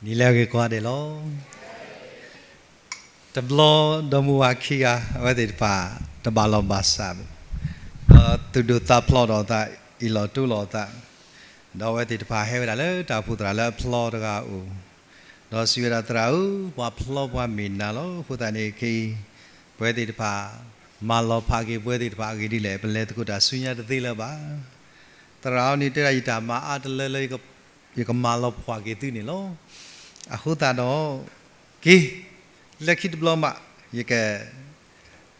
နံၤလၢအဂ့ၤကိးဂၤဒဲးလီၤ. တဘျီဒီမါဝၤခံဂၤ အဝဲသ့ၣ်တဖၣ် တဘၣ်လီၢ်ဘၣ်စး, ဒီးသူၣ်ဒိၣ်သးဖျိးဒီးအသး, အ့ၣ်လိာ်တူၢ်လိာ်အသး, ဒီးအဝဲသ့ၣ်တဖၣ်ဟဲဝဲဒၣ်လၢတၢ်အိၣ်ဖှိၣ်သရၣ်လၢအဖျီတဂၤအအိၣ်, ဒီးစံးဝဲဒၣ် သရၣ်ဧၢ, ပှၤဖျီပှၤမ့ၢ်နၤလီၤ. အဃိသတးန့ၣ်ခဲအံၤ ပဝဲသ့ၣ်တဖၣ် မၤလီၤဖးက့ၤပဝဲသ့ၣ်တဖၣ်အဂ့ၢ်ဒ်လဲၣ်, ပလဲၤသကိးတၢ်ဆူညါတသ့လၢၤဘၣ်. သရၣ်ဧၢန့ၣ်တဲဒၣ် ယတၢ်မၤအါတလၢလၢ ယကမၤလီၤဖှီၣ်က့ၤသုန့ၣ်လီၤ. အဃိသတးဒီး က့ၤ, လၢခံတဘျီမး ယက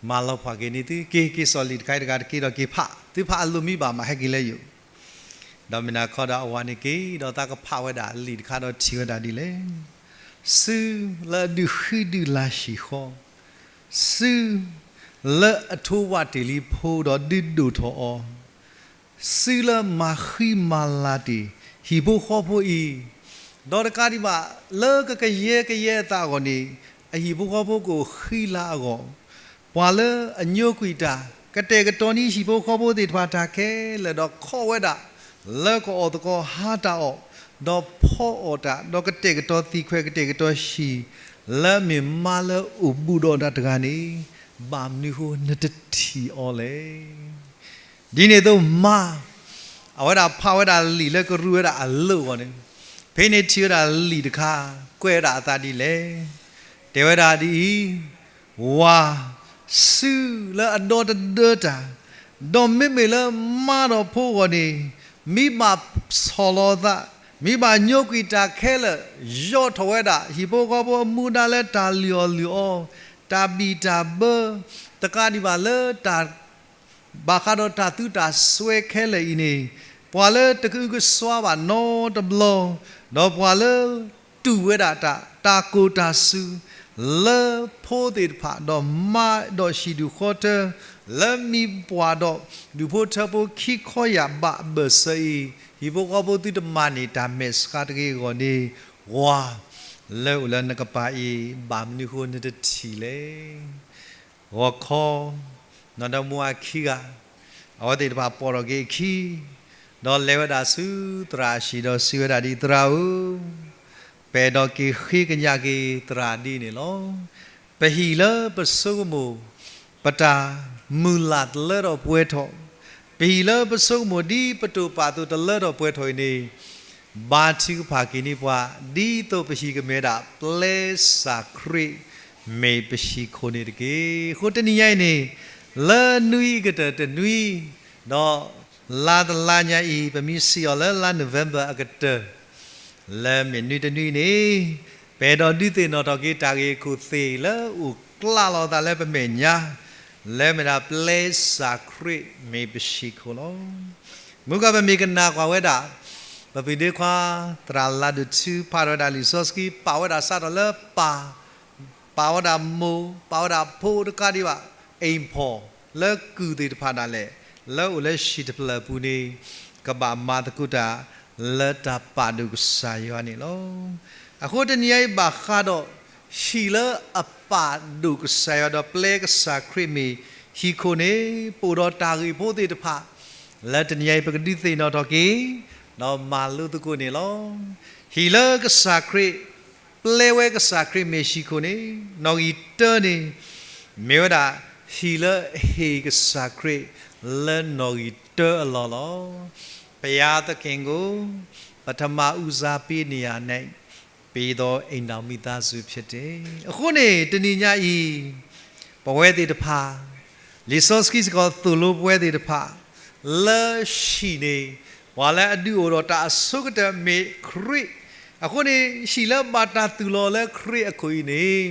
မၤလီၤဖှီၣ်က့ၤန့ၢ်သု, က့ၤက့ၤစိာ်လံာ်တခါအံၤတဂၤတက့ၢ်ဒီးက့ၤဖး, သုဖးအလိၣ်မံဘၣ်မး ဟဲက့ၤလၢယအိၣ်, ဒီးမုၢ်နၤခီဒီးအဝၤန့ၣ်က့ၤဒီးသးကဖးဝဲဒၣ်လံာ်တခါဒီးထံၣ်ဝဲဒၣ်ဒ်လဲၣ်, စုလၢအဒုးဃံဒုးလၤဟံၣ်ဃီ, စုလၢအထိဝးတ့ၢ်လံဖိဒီးဒုးဒိၣ်ထီၣ်အီၤ စုလၢမၤဃံမၤလၤတ့ၢ် ဟံၣ်ဖိဃီဖိအံၤ, ဒီးတကးဒံးဘၣ် လၢကကယဲကယဲအသးအဂီၢ်န့ၣ် အဟံၣ်ဖိဃီဖိကအိၣ်ဃံလၤအဂီၢ်, ပှၤလၢအညိကွံာ်တၢ် ကတဲာ်ကတီၤန့ၢ်ဟံၣ်ဖိဃီဖိသ့ၣ်တဖၣ်တၢ်ခဲလၢာ် ဒီးခီၣ်ဝဲဒၣ် လၢကအီၣ်သကိးဟါတၢ်အီၣ်, ဒီးဖီအီၣ်တၢ် ဒီးကတဲာ်ကတီၤသံၣ်ခွဲး ကတဲာ်ကတီၤဟံၣ် လၢအမ့ၢ်မါလၢအိၣ်ဘူးဒီးတၢ်တဂၤန့ၣ် ဘၣ်မနုၤဃိနတထံၣ်အီၤလဲၣ်. ဒ်န့ၣ်အသိးမါ အဝဲဒၣ်ဖးဝဲဒၣ်လံာ်လၢကရူၢ်ဝဲဒၣ်အလိၣ်အဂီၢ်န့ၣ်, ဖဲန့ၣ်ထံၣ်ဝဲဒၣ်လံာ်တခါ ကွဲးဝဲဒၣ်အသးဒ်လဲၣ်. တဲဝဲဒၣ်ဒ်အံၤ, ဝၤ, စုလၢအဒီတဒၢတၢ်, ဒီးမ့မ့ၢ်လၢမါဒီးဖိအဂီၢ်န့ၣ်, မ့ၢ်ဘၣ်ဆီၣ်လီၤအသး, မ့ၢ်ဘၣ်ညိကွံာ်တၢ်ခဲလၢာ်, ယီၢ်ထီၣ်ဝဲဒၣ် ဟံၣ်ဖိဃီဖိအမူဒါလၢတၢ်လုၢ်အီၣ်လုၢ်အီ, တၢ်ဘံၣ်တၢ်ဘၢ, တကးဒံးဘၣ်လၢတၢ် ဘၣ်ဃးဒီးတၢ်သုတၢ်စွဲခဲလၢာ်အံၤန့ၣ်, ပှၤလၢတကအုကစွါဘၣ်နီတဘျီ, ဒီးပှၤလၢတူၢ်ဝဲဒၣ်တၢ် တၢ်ကိၢ်တၢ်စူၤ လၢဖိသ့ၣ်တဖၣ် ဒီးမါဒီးဟံၣ်ဒူၣ်ဃီထၢ လၢမံပှၢ်ဒီးဒူၣ်ဖိထၢဖိခံခီယာ်ဘၣ်အဘၢၣ်စၢၤအံၤ, ဟံၣ်ဖိဃီဖိသုတမၤန့ၢ်တၢ်မဲာ်ဆှးတဂ့ၤအဂီၢ်န့ၣ်, ဝၤလၢအိၣ်လၢနကပၤအံၤ ဘၣ်မနုၤဃိနတထံၣ်လဲၣ်. ဂီၤခီ, နီၢ်ဒီမါဝၤခံဂၤ, အဝဲသ့ၣ်တဖၣ်ပိာ်ထီၣ်က့ၤအခံ, ဒီးလဲၤဝဲဒၣ်ဆူသရၣ်အဟံၣ်ဒီးစံးဝဲဒၣ်ဒ်အံၤ, သရၣ်ဧၢ, ပအဲၣ်ဒိးက့ၤဃ့ကညးက့ၤသရၣ်ဒ်အံၤန့ၣ်လီၤ. ပဟံၣ်လၢပဆိကမိၣ် ပတၢ်မုၢ်လၢ်တလၢထီၣ်ပှဲၤထီၣ်, ပဟံၣ်လၢပဆိကမိၣ်ဒ်ပတိာ်ပာ်အသိးတလၢထီၣ်ပှဲၤထီၣ်အံၤန့ၣ်, ဘါထုကဖၣ်က့ၤန့ၢ်ပှၤ ဒ်သိးပဟံၣ်ကမ့ၢ်ဝဲဒၣ် ပျဲစၢ်ခရံာ်မ့ၢ်ပဟံၣ်ခိၣ်န့ၣ်တက့ၢ်. အဃိတနံၤညါအံၤန့ၣ်, လၢနွံအကတၢၢ်တနွံ, ဒီးလါတလါညါအံၤ ပမ့ၢ်စံးအီၤလၢလါ November အကတၢၢ် လၢမ့ၢ်နွံတနွံန့ၣ်, ပအဲၣ်ဒိးဒုးသ့ၣ်နီၣ်ထီၣ်က့ၤတၢ်ဂ့ၢ်ခိၣ်သ့ၣ်လၢအိၣ်ကျးလီၤအသးလၢပမဲာ်ညါ, လၢမ့ၢ်ဒၣ်ပျဲစၢ်ခရံာ်မ့ၢ်ပဟံၣ်ခိၣ်လီၤ. မုၢ်ဂီၤပမ့ၢ်ကနၣ်ကွၢ်ဝဲဒၣ်, ပပုၢ်ဒ့ခွါ သရၣ်လါဒိၣ်ထူ ဖးထီၣ်ဝဲဒၣ်လံာ်စီဆှံ ပာ်ဝဲဒၣ်စးထီၣ်လၢပၢ်, ပာ်ဝဲဒၣ်မိၢ်, ပာ်ဝဲဒၣ်ဖိတကးဒံးဘၣ်, အိမ်ဖော် လၢကုၢ်သ့ၣ်တဖၣ်ဒၣ်လဲာ်, လၢအိၣ်လၢဟံၣ်တဖျၢၣ်အပူၤန့ၣ်, ကဘၣ်မၤသကိးတၢ်လၢတၢ်ပာ်ဒိၣ်ကစၢ်ယွၤန့ၣ်လီၤ. အဃိတနံၤအံၤဘၣ်ဃးဒီး ဟံၣ်လၢအပာ်ဒိၣ်ကစၢ်ယွၤဒီးပျဲကစၢ်ခရံာ်မ့ၢ်ဟံၣ်ခိၣ်န့ၣ်, ပအိၣ်ဒီးတၢ်ဂ့ၢ်ဖိသ့ၣ်တဖၣ် လၢတနံၤအံၤပကဒုးသ့ၣ်နီၣ်ထီၣ်က့ၤ, ဒီးမၤလိသကိးန့ၣ်လီၤ. ဟံၣ်လၢကစၢ်ခရံာ် ပျဲဝဲကစၢ်ခရံာ်မ့ၢ်ဟံၣ်ခိၣ်န့ၣ်, နီၣ်ဂံၢ်တၢန့ၣ် မ့ၢ်ဝဲဒၣ် ဟံၣ်လၢအဟ့ၣ်ကစၢ်ခရံာ်လၢနီၣ်ဂံၢ်တၢအလီၢ်လီၤ. ဘုရားသခင်ကို ပထမဦးစားပေးနေရာ၌ ပေးသောအိမ်ထောင်မိသားစုဖြစ်တယ်. အဃိန့ၣ် တနံၤညါအံၤ ပဝဲသ့ၣ်တဖၣ်, လံာ်စီဆှံစ့ၢ်ကီးသိၣ်လိပဝဲသ့ၣ်တဖၣ်, လၢဟံၣ်န့ၣ် ပှၤလၢအဒုးအိၣ်ဒီးတၢ်အဆိကတၢၢ်မ့ၢ်ခရံာ်, အဃိန့ၣ် ဟံၣ်လၢဘၣ်တၢ်သူၣ်လီၤလၢခရံာ်အခိၣ်အံၤန့ၣ်,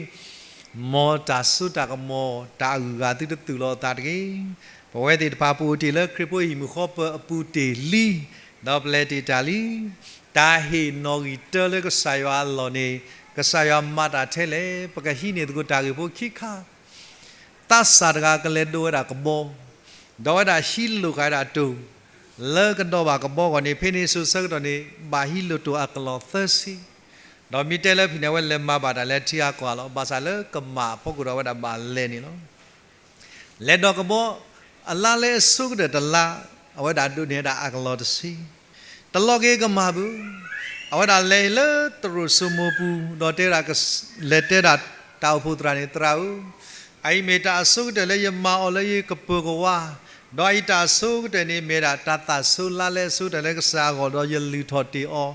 မ်တၢ်စိတၢ်ကမီၤ တၢ်အဂုၤအဂၤသုတသူၣ်လီၤအသးတဂ့ၤ. ပဝဲသ့ၣ်တဖၣ်ပအိၣ်တ့ၢ်လၢခရံာ်ဖိဟံၣ်မုၢ်ဃီပၢၤအပူၤတ့ၢ်လံ, ဒီးပလဲၤတ့ၢ်တၢ်လံ. တၢ်ဟ့ၣ်နီၣ်ဂံၢ်တၢလၢကစၢ်ယွၤအလီၢ်န့ၣ် ကစၢ်ယွၤမၤတၢ်ထဲလဲၣ်. ပကဟံးန့ၢ်သကိးတၢ်ဂ့ၢ်ဖိခံခါ, သးစၢ်တဂၤကလဲၤဒိးဝဲဒၣ်ကဘီ, ဒီးဝဲဒၣ်ဟံးလိာ်က့ၤဝဲဒၣ်တိၢ်, လၢကဒီးဘၣ်ကဘီအဂီၢ်န့ၣ် ဖဲန့ၣ်စိၤဆၢကတီၢ်န့ၣ် ဘၣ်ဟံးလိာ်တိၢ်အကလီၢ်သၢဆံ, ဒီးမ့ၢ်တဲလၢဖဲန့ၣ် အဝဲလဲၤမၤဘၣ်တၢ်လၢထံအကီၢ်လီၤ. ဘၣ်ဆၣ်လၢကမၣ်အဖီခိၣ်ဒီးဝဲဒၣ်ဘၣ်လဲၤန့ၣ်လီၤ. လဲၤဒီးကဘီ, အလါလၢအဆိကတၢၢ်တလါ, အဝဲဒၣ်ဒိးန့ၢ်ဝဲဒၣ်အကလီၢ်တဆံ, တလီၤက့ၤကမၣ်ဘၣ်. အဝဲဒၣ်လဲၤလၢတရူးစိမိၤပူၤ ဒီးတဲဝဲဒၣ်, လဲၤတဲဒၣ်တၢ်အိၣ်ဖှိၣ်သရၣ်န့ၣ်, သရၣ်ဧၢ, အအံၤမ့ၢ်တၢ်အဆိကတၢၢ်လၢယမၤအီၤလၢယကပၢၤကဝါ, ဒီးအအံၤတၢ်အဆိကတၢၢ်န့ၣ် မ့ၢ်ဒၣ်တၢ်သးဆိလါလဲအဆိကတၢၢ်လၢကစၢ်အဂီၢ်, ဒီးယလုၢ်ထီၣ်တ့ၢ်အီၤ,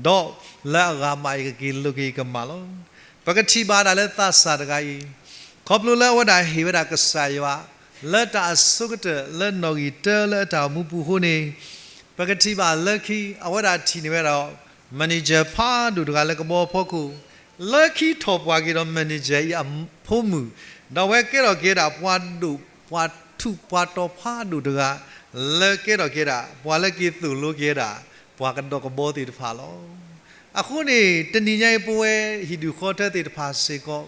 ဒီးလၢအဂၤမးယကက့ၤလိးက့ၤကမၣ်လီၤ. ပကထံၣ်ဘၣ်ဒၣ်လၢသးစၢ်တဂၤအံၤ, ခီဖျိလၢအဝဲဒၣ်ဟ့ၣ်ဝဲဒၣ်ကစၢ်ယွၤ လၢတၢ်အဆိကတၢၢ်လၢနီၣ်ဂံၢ်တၢလၢအတၢ်အိၣ်မူပူၤအဃိန့ၣ်, ပကထံၣ်ဘၣ်လၢခံ အဝဲဒၣ်ထံၣ်န့ၢ်ဝဲဒၣ် manager ဖးဒိၣ်တဂၤလၢကဘီဖီခိၣ်, လၢခံထီၣ်ပှၢ်က့ၤဒီး manager အံၤအဖိမုၣ်, ဒီးအဝဲကဲထီၣ်က့ၤဝဲဒၣ်ပှၤဒိၣ်, ပှၤထူးပှၤတီၤဖးဒိၣ်တဂၤ, လၢကဲထီၣ်က့ၤဝဲဒၣ် ပှၤလၢက့ၤသိၣ်လိက့ၤဝဲဒၣ် ပှၤကဒီးကဘီသ့ၣ်တဖၣ်လီၤ. အဃိန့ၣ် တနံၤညါအံၤ ပဝဲဟံၣ်ဒူၣ်ဃီထၢသ့ၣ်တဖၣ်စ့ၢ်ကီး,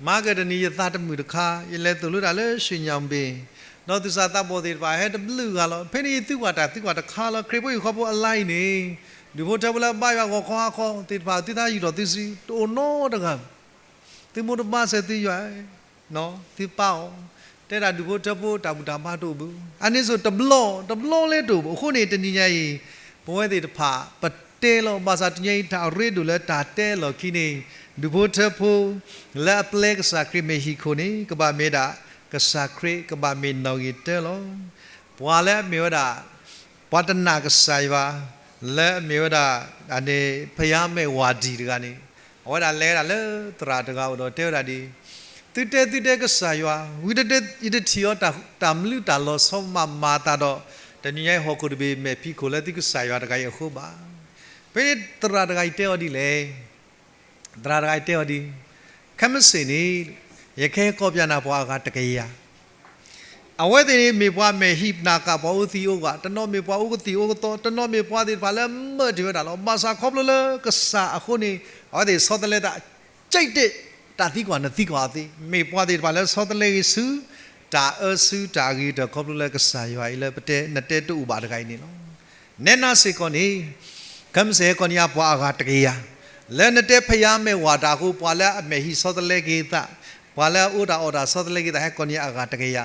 မၤကတနံၤယသးတမုာ်တခါ ယလဲၤသိၣ်လိတၢ်လၢ ရွှေညောင်ပင်, ဒီးသူၣ်စၢ်သးဘီၣ်သ့ၣ်တဖၣ်ဟဲတဘျုးဂၤလီၤ. ဖဲန့ၣ်ယသံကွၢ်တၢ်သံကွၢ်တခါလီၤ. ခရံာ်ဖိဟံၣ်ဃီဖိအလါအံၤန့ၣ်, ဒူၣ်ဖိထၢဖိလၢအဘါယွၤဂီၤခီဟါခီသ့ၣ်တဖၣ် သုသးယူၢ်ထီၣ်သုစု တအိၣ်နီတဂၤ, သုမိၢ်တဘါစၢၤသုယွၤ, သုပၢ်အီၤ, တဲဒၣ်ဒူၣ်ဖိထၢဖိတၢ်ဘူၣ်တၢ်ဘါတအိၣ်ဘၣ်. အန့ၣ်စိၤတဘျီ, တဘျီလၢတအိၣ်ဘၣ်. အဃိန့ၣ် တနံၤညါအံၤ ပဝဲသ့ၣ်တဖၣ် ပတဲလီၤ ဘၣ်ဆၣ်တနံၤညါအံၤ တၢ်အရ့ဒိၣ်လၢတၢ်တဲလီၢ်ခံန့ၣ်, ဒူၣ်ဖိထၢဖိ လၢအပျဲကစၢ်ခရံာ်မ့ၢ်ဟံၣ်ခိၣ်န့ၣ် ကဘၣ်မ့ၢ်ဒၣ်ကစၢ်ခရံာ် ကဘၣ်မ့ၢ်နီၣ်ဂံၢ်တၢလီၤ. ပှၤလၢအမ့ၢ်ဝဲဒၣ် ပှၤတနာ်ကစၢ်ယွၤ, လၢအမ့ၢ်ဝဲဒၣ် အန့ၣ် ဖယါမဲာ်ဝၤဒံၣ်တဂၤန့ၣ်, အဝဲဒၣ်လဲၤဝဲဒၣ်လၢသရၣ်တဂၤအိၣ်ဒီးတဲဝဲဒၣ်ဒ်အံၤ, သုတဲသုတဲကစၢ်ယွၤ, ဝံၤတတဲယတထံၣ်အီၤ တၢ်မနုၤတၢ်လီၤဆီမးမၤအသးဒီး တနံၤညါအံၤဟီၣ်ခိၣ်တဘ့ၣ်မဲာ်ဖံးခိၣ်လၢသုကစၢ်ယွၤတဂၤအံၤအဃိဘၣ်. ဖဲန့ၣ်သရၣ်တဂၤအံၤတဲအီၤဒ်လဲၣ်. သရၣ်တဂၤအံၤတဲအီၤဒ်အံၤ, ခဲမုၢ်ဆ့ၣ်န့ၣ် ယကဟဲကိးပျးနၤပှၤအဂၤတကယၤ အဝဲသ့ၣ်န့ၣ် မ့ၢ်ပှၤမဲာ်ဟံးနၢ်ကၣ်ပှၤအိၣ်သံးအိၣ်ဂၢၢ်, တနီၤမ့ၢ်ပှၤအိၣ်ကသံၣ်အိၣ်ကသီ, တနီၤမ့ၢ်ပှၤသ့ၣ်တဖၣ်လၢမၢတ့ၢ်ဝဲဒၣ်လီၤ. ဘၣ်ဆၣ်ခီဖျိလၢကစၢ်အဃိန့ၣ် အဝဲသ့ၣ်ဆီတလဲတၢ်, ကဲတ့ၢ်တၢ်သံကွၢ်နသံကွၢ်အီၤသ့, မ့ၢ်ပှၤသ့ၣ်တဖၣ်လၢဆီတလဲဂ့ၤဆူ တၢ်အၢဆူတၢ်အဂ့ၤကတၢၢ် ခီဖျိလၢကစၢ်ယွၤအံၤလၢပတဲနတဲတအိၣ်ဘၣ်တဂၤအံၤန့ၣ်လီၤ. နဲနၤစ့ၢ်ကီးန့ၣ် ခဲမုၢ်ဆ့ၣ်ဟဲကိးနံၤအါပှၤအဂၤတကယၤ, လၢနတဲဖယါမဲာ်ဝၤတၢ်အဃိ ပှၤလၢအမဲာ်ဟံးဆီတလဲက့ၤသး, ပှၤလၢအအိၣ်တၢ်အီၣ်တၢ်ဆီတလဲက့ၤသး ဟဲကိးနံၤအါအဂၤတကယၤ,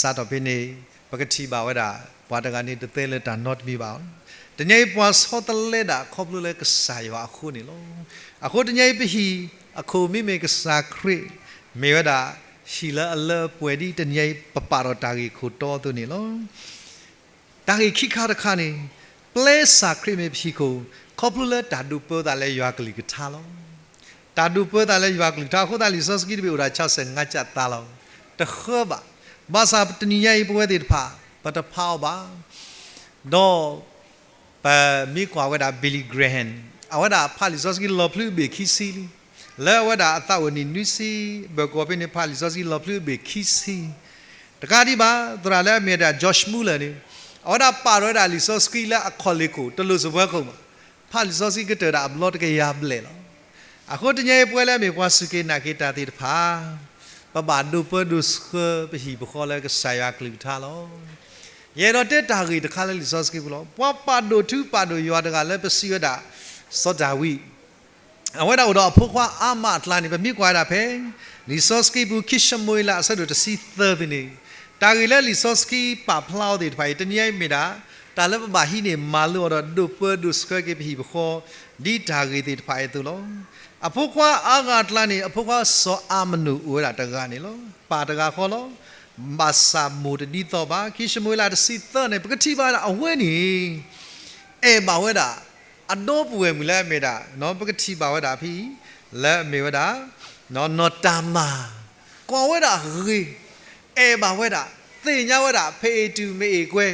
စးထီၣ်ဖဲန့ၣ် ပကထံၣ်ဘၣ်ဝဲဒၣ် ပှၤတဂၤန့ၣ်တသ့လၢတၢ်နီတမံၤဘၣ်. တနံၤအံၤပှၤဆီတလဲဒၣ်ခီဖျိလၢကစၢ်ယွၤအဃိန့ၣ်လီၤ. အဃိတနံၤအံၤပဟံၣ်အခိၣ်မ့မ့ၢ်ကစၢ်ခရံာ်, မ့ၢ်ဝဲဒၣ် ဟံၣ်လၢအလၢအပှဲၤဒ်တနံၤအံၤ ပပာ်ဒီးတၢ်ဂ့ၢ်ခိၣ်တီအသိးန့ၣ်လီၤ. တၢ်ဂ့ၢ်ခံခါတခါန့ၣ်, ပျဲကစၢ်ခရံာ်မ့ၢ်ပဟံၣ်ခိၣ်, ခီဖျိလၢတၢ်ဒိးပၢသးလၢယွၤကလုၢ်ကထါလီၤ. တၢ်ဒိးပၢသးလၢယွၤကလုၢ်ကထါအဃိသတး လံာ်စီဆှံတဘ့ၣ်အိၣ်ဒၣ် ခြောက်ဆယ်ငါး ကျပ်သားလီၤ. တဃၢဘၣ်. ဘၣ်ဆၣ်တနံၤညါအံၤပဝဲသ့ၣ်တဖၣ် ပတဖးအီၤဘၣ်. ဒီး ပမ့ၢ်ကွၢ်ဝဲဒၣ် Billy Graham, အဝဲဒၣ်ဖးလံာ်စီဆှံလီၤဖျုးအဘ့ၣ်ခံဆံလံ. လၢအဝဲဒၣ်အသးအိၣ်နံၣ်နွံဆံ ဘၣ်ကီးဖဲန့ၣ် ဖးလံာ်စီဆှံလီၤဖျုးအဘ့ၣ်ခံဆံ. တကးဒံးဘၣ် သရၣ်လၢအမ့ၢ်ဝဲဒၣ် George Muller န့ၣ်, အဝဲဒၣ်ပာ်ဒီးဝဲဒၣ်လံာ်စီဆှံလၢအခီၣ်လ့ၢ်ခိၣ် တလိၣ်စပွဲခိၣ်မး, ဖးလံာ်စီဆှံကတၢၢ်ဒၣ်အဘျီတကယၤဘျဲၣ်လီၤ. အဃိတနံၤအံၤ ပဝဲလၢအမ့ၢ်ပှၤစူၢ်က့ၤနာ်က့ၤတၢ်သ့ၣ်တဖၣ် ပဘၣ်ဒိးပၢဒိးဆှၢပဟံၣ်ပဃီလၢကစၢ်ယွၤကလုၢ်ကထါလီၤ. ယအဲၣ်ဒိးတဲတၢ်ဂ့ၢ်တခါလၢလံာ်စီဆှံပူၤလီၤ. ပှၤပာ်ဒိၣ်ထူပာ်ဒိၣ်ယွၤတဂၤလၢပစံးဝဲဒၣ် စီၤဒၤဝံး, အဝဲဒၣ်အိၣ်ဒီးအဖိခွါအါမးအကျါန့ၣ် ပမ့ၢ်ကွၢ်ဝဲဒၣ်ဖဲ လံာ်စီဆှံပူၤ ခံၡမူၤအ့လး အဆၢဒိၣ်တဆံသၢန့ၣ်, တၢ်ဂ့ၢ်လၢလံာ်စီဆှံပာ်ဖျါအီၤသ့ၣ်တဖၣ်အံၤ တနံၤအံၤမ့ၢ်ဒၣ် တၢ်လၢပဘၣ်ဟံးန့ၢ်မၤလိအီၤဒီးဒိးပၢဒိးဆှၢက့ၤပဟံၣ်ပဃီ ဒ်တၢ်ဂ့ၢ်သ့ၣ်တဖၣ်အံၤအသိးလီၤ. အဖိခွါအါဂၤအကျါန့ၣ် အဖိခွါစီၤအၤမနိၣ်အိၣ်ဝဲဒၣ်တဂၤန့ၣ်လီၤ. ပၢ်တဂၤဃီလီၤ. ဘၣ်ဆၣ်မိၢ်တဒ်သိးဘၣ်. ခံၡမူၤအ့လး တဆံသၢန့ၣ် ပကထံၣ်ဘၣ်ဒၣ်အဝဲန့ၣ် အဲၣ်ဘၣ်ဝဲဒၣ် အဒီပုၢ်ဝဲၢ်မုၣ်လၢအမ့ၢ်ဒၣ် ပကထံၣ်ဘၣ်ဝဲဒၣ်ဖဲအံၤ လၢအမ့ၢ်ဝဲဒၣ် နီၢ်တၤမၤ, ကွၢ်ဝဲဒၣ်ဂ့ၤ, အဲၣ်ဘၣ်ဝဲဒၣ်, သ့ၣ်ညါဝဲဒၣ် ဖဲအ့ၣ်တူၢ်မ့ၢ်အ့ၣ်ကွဲ,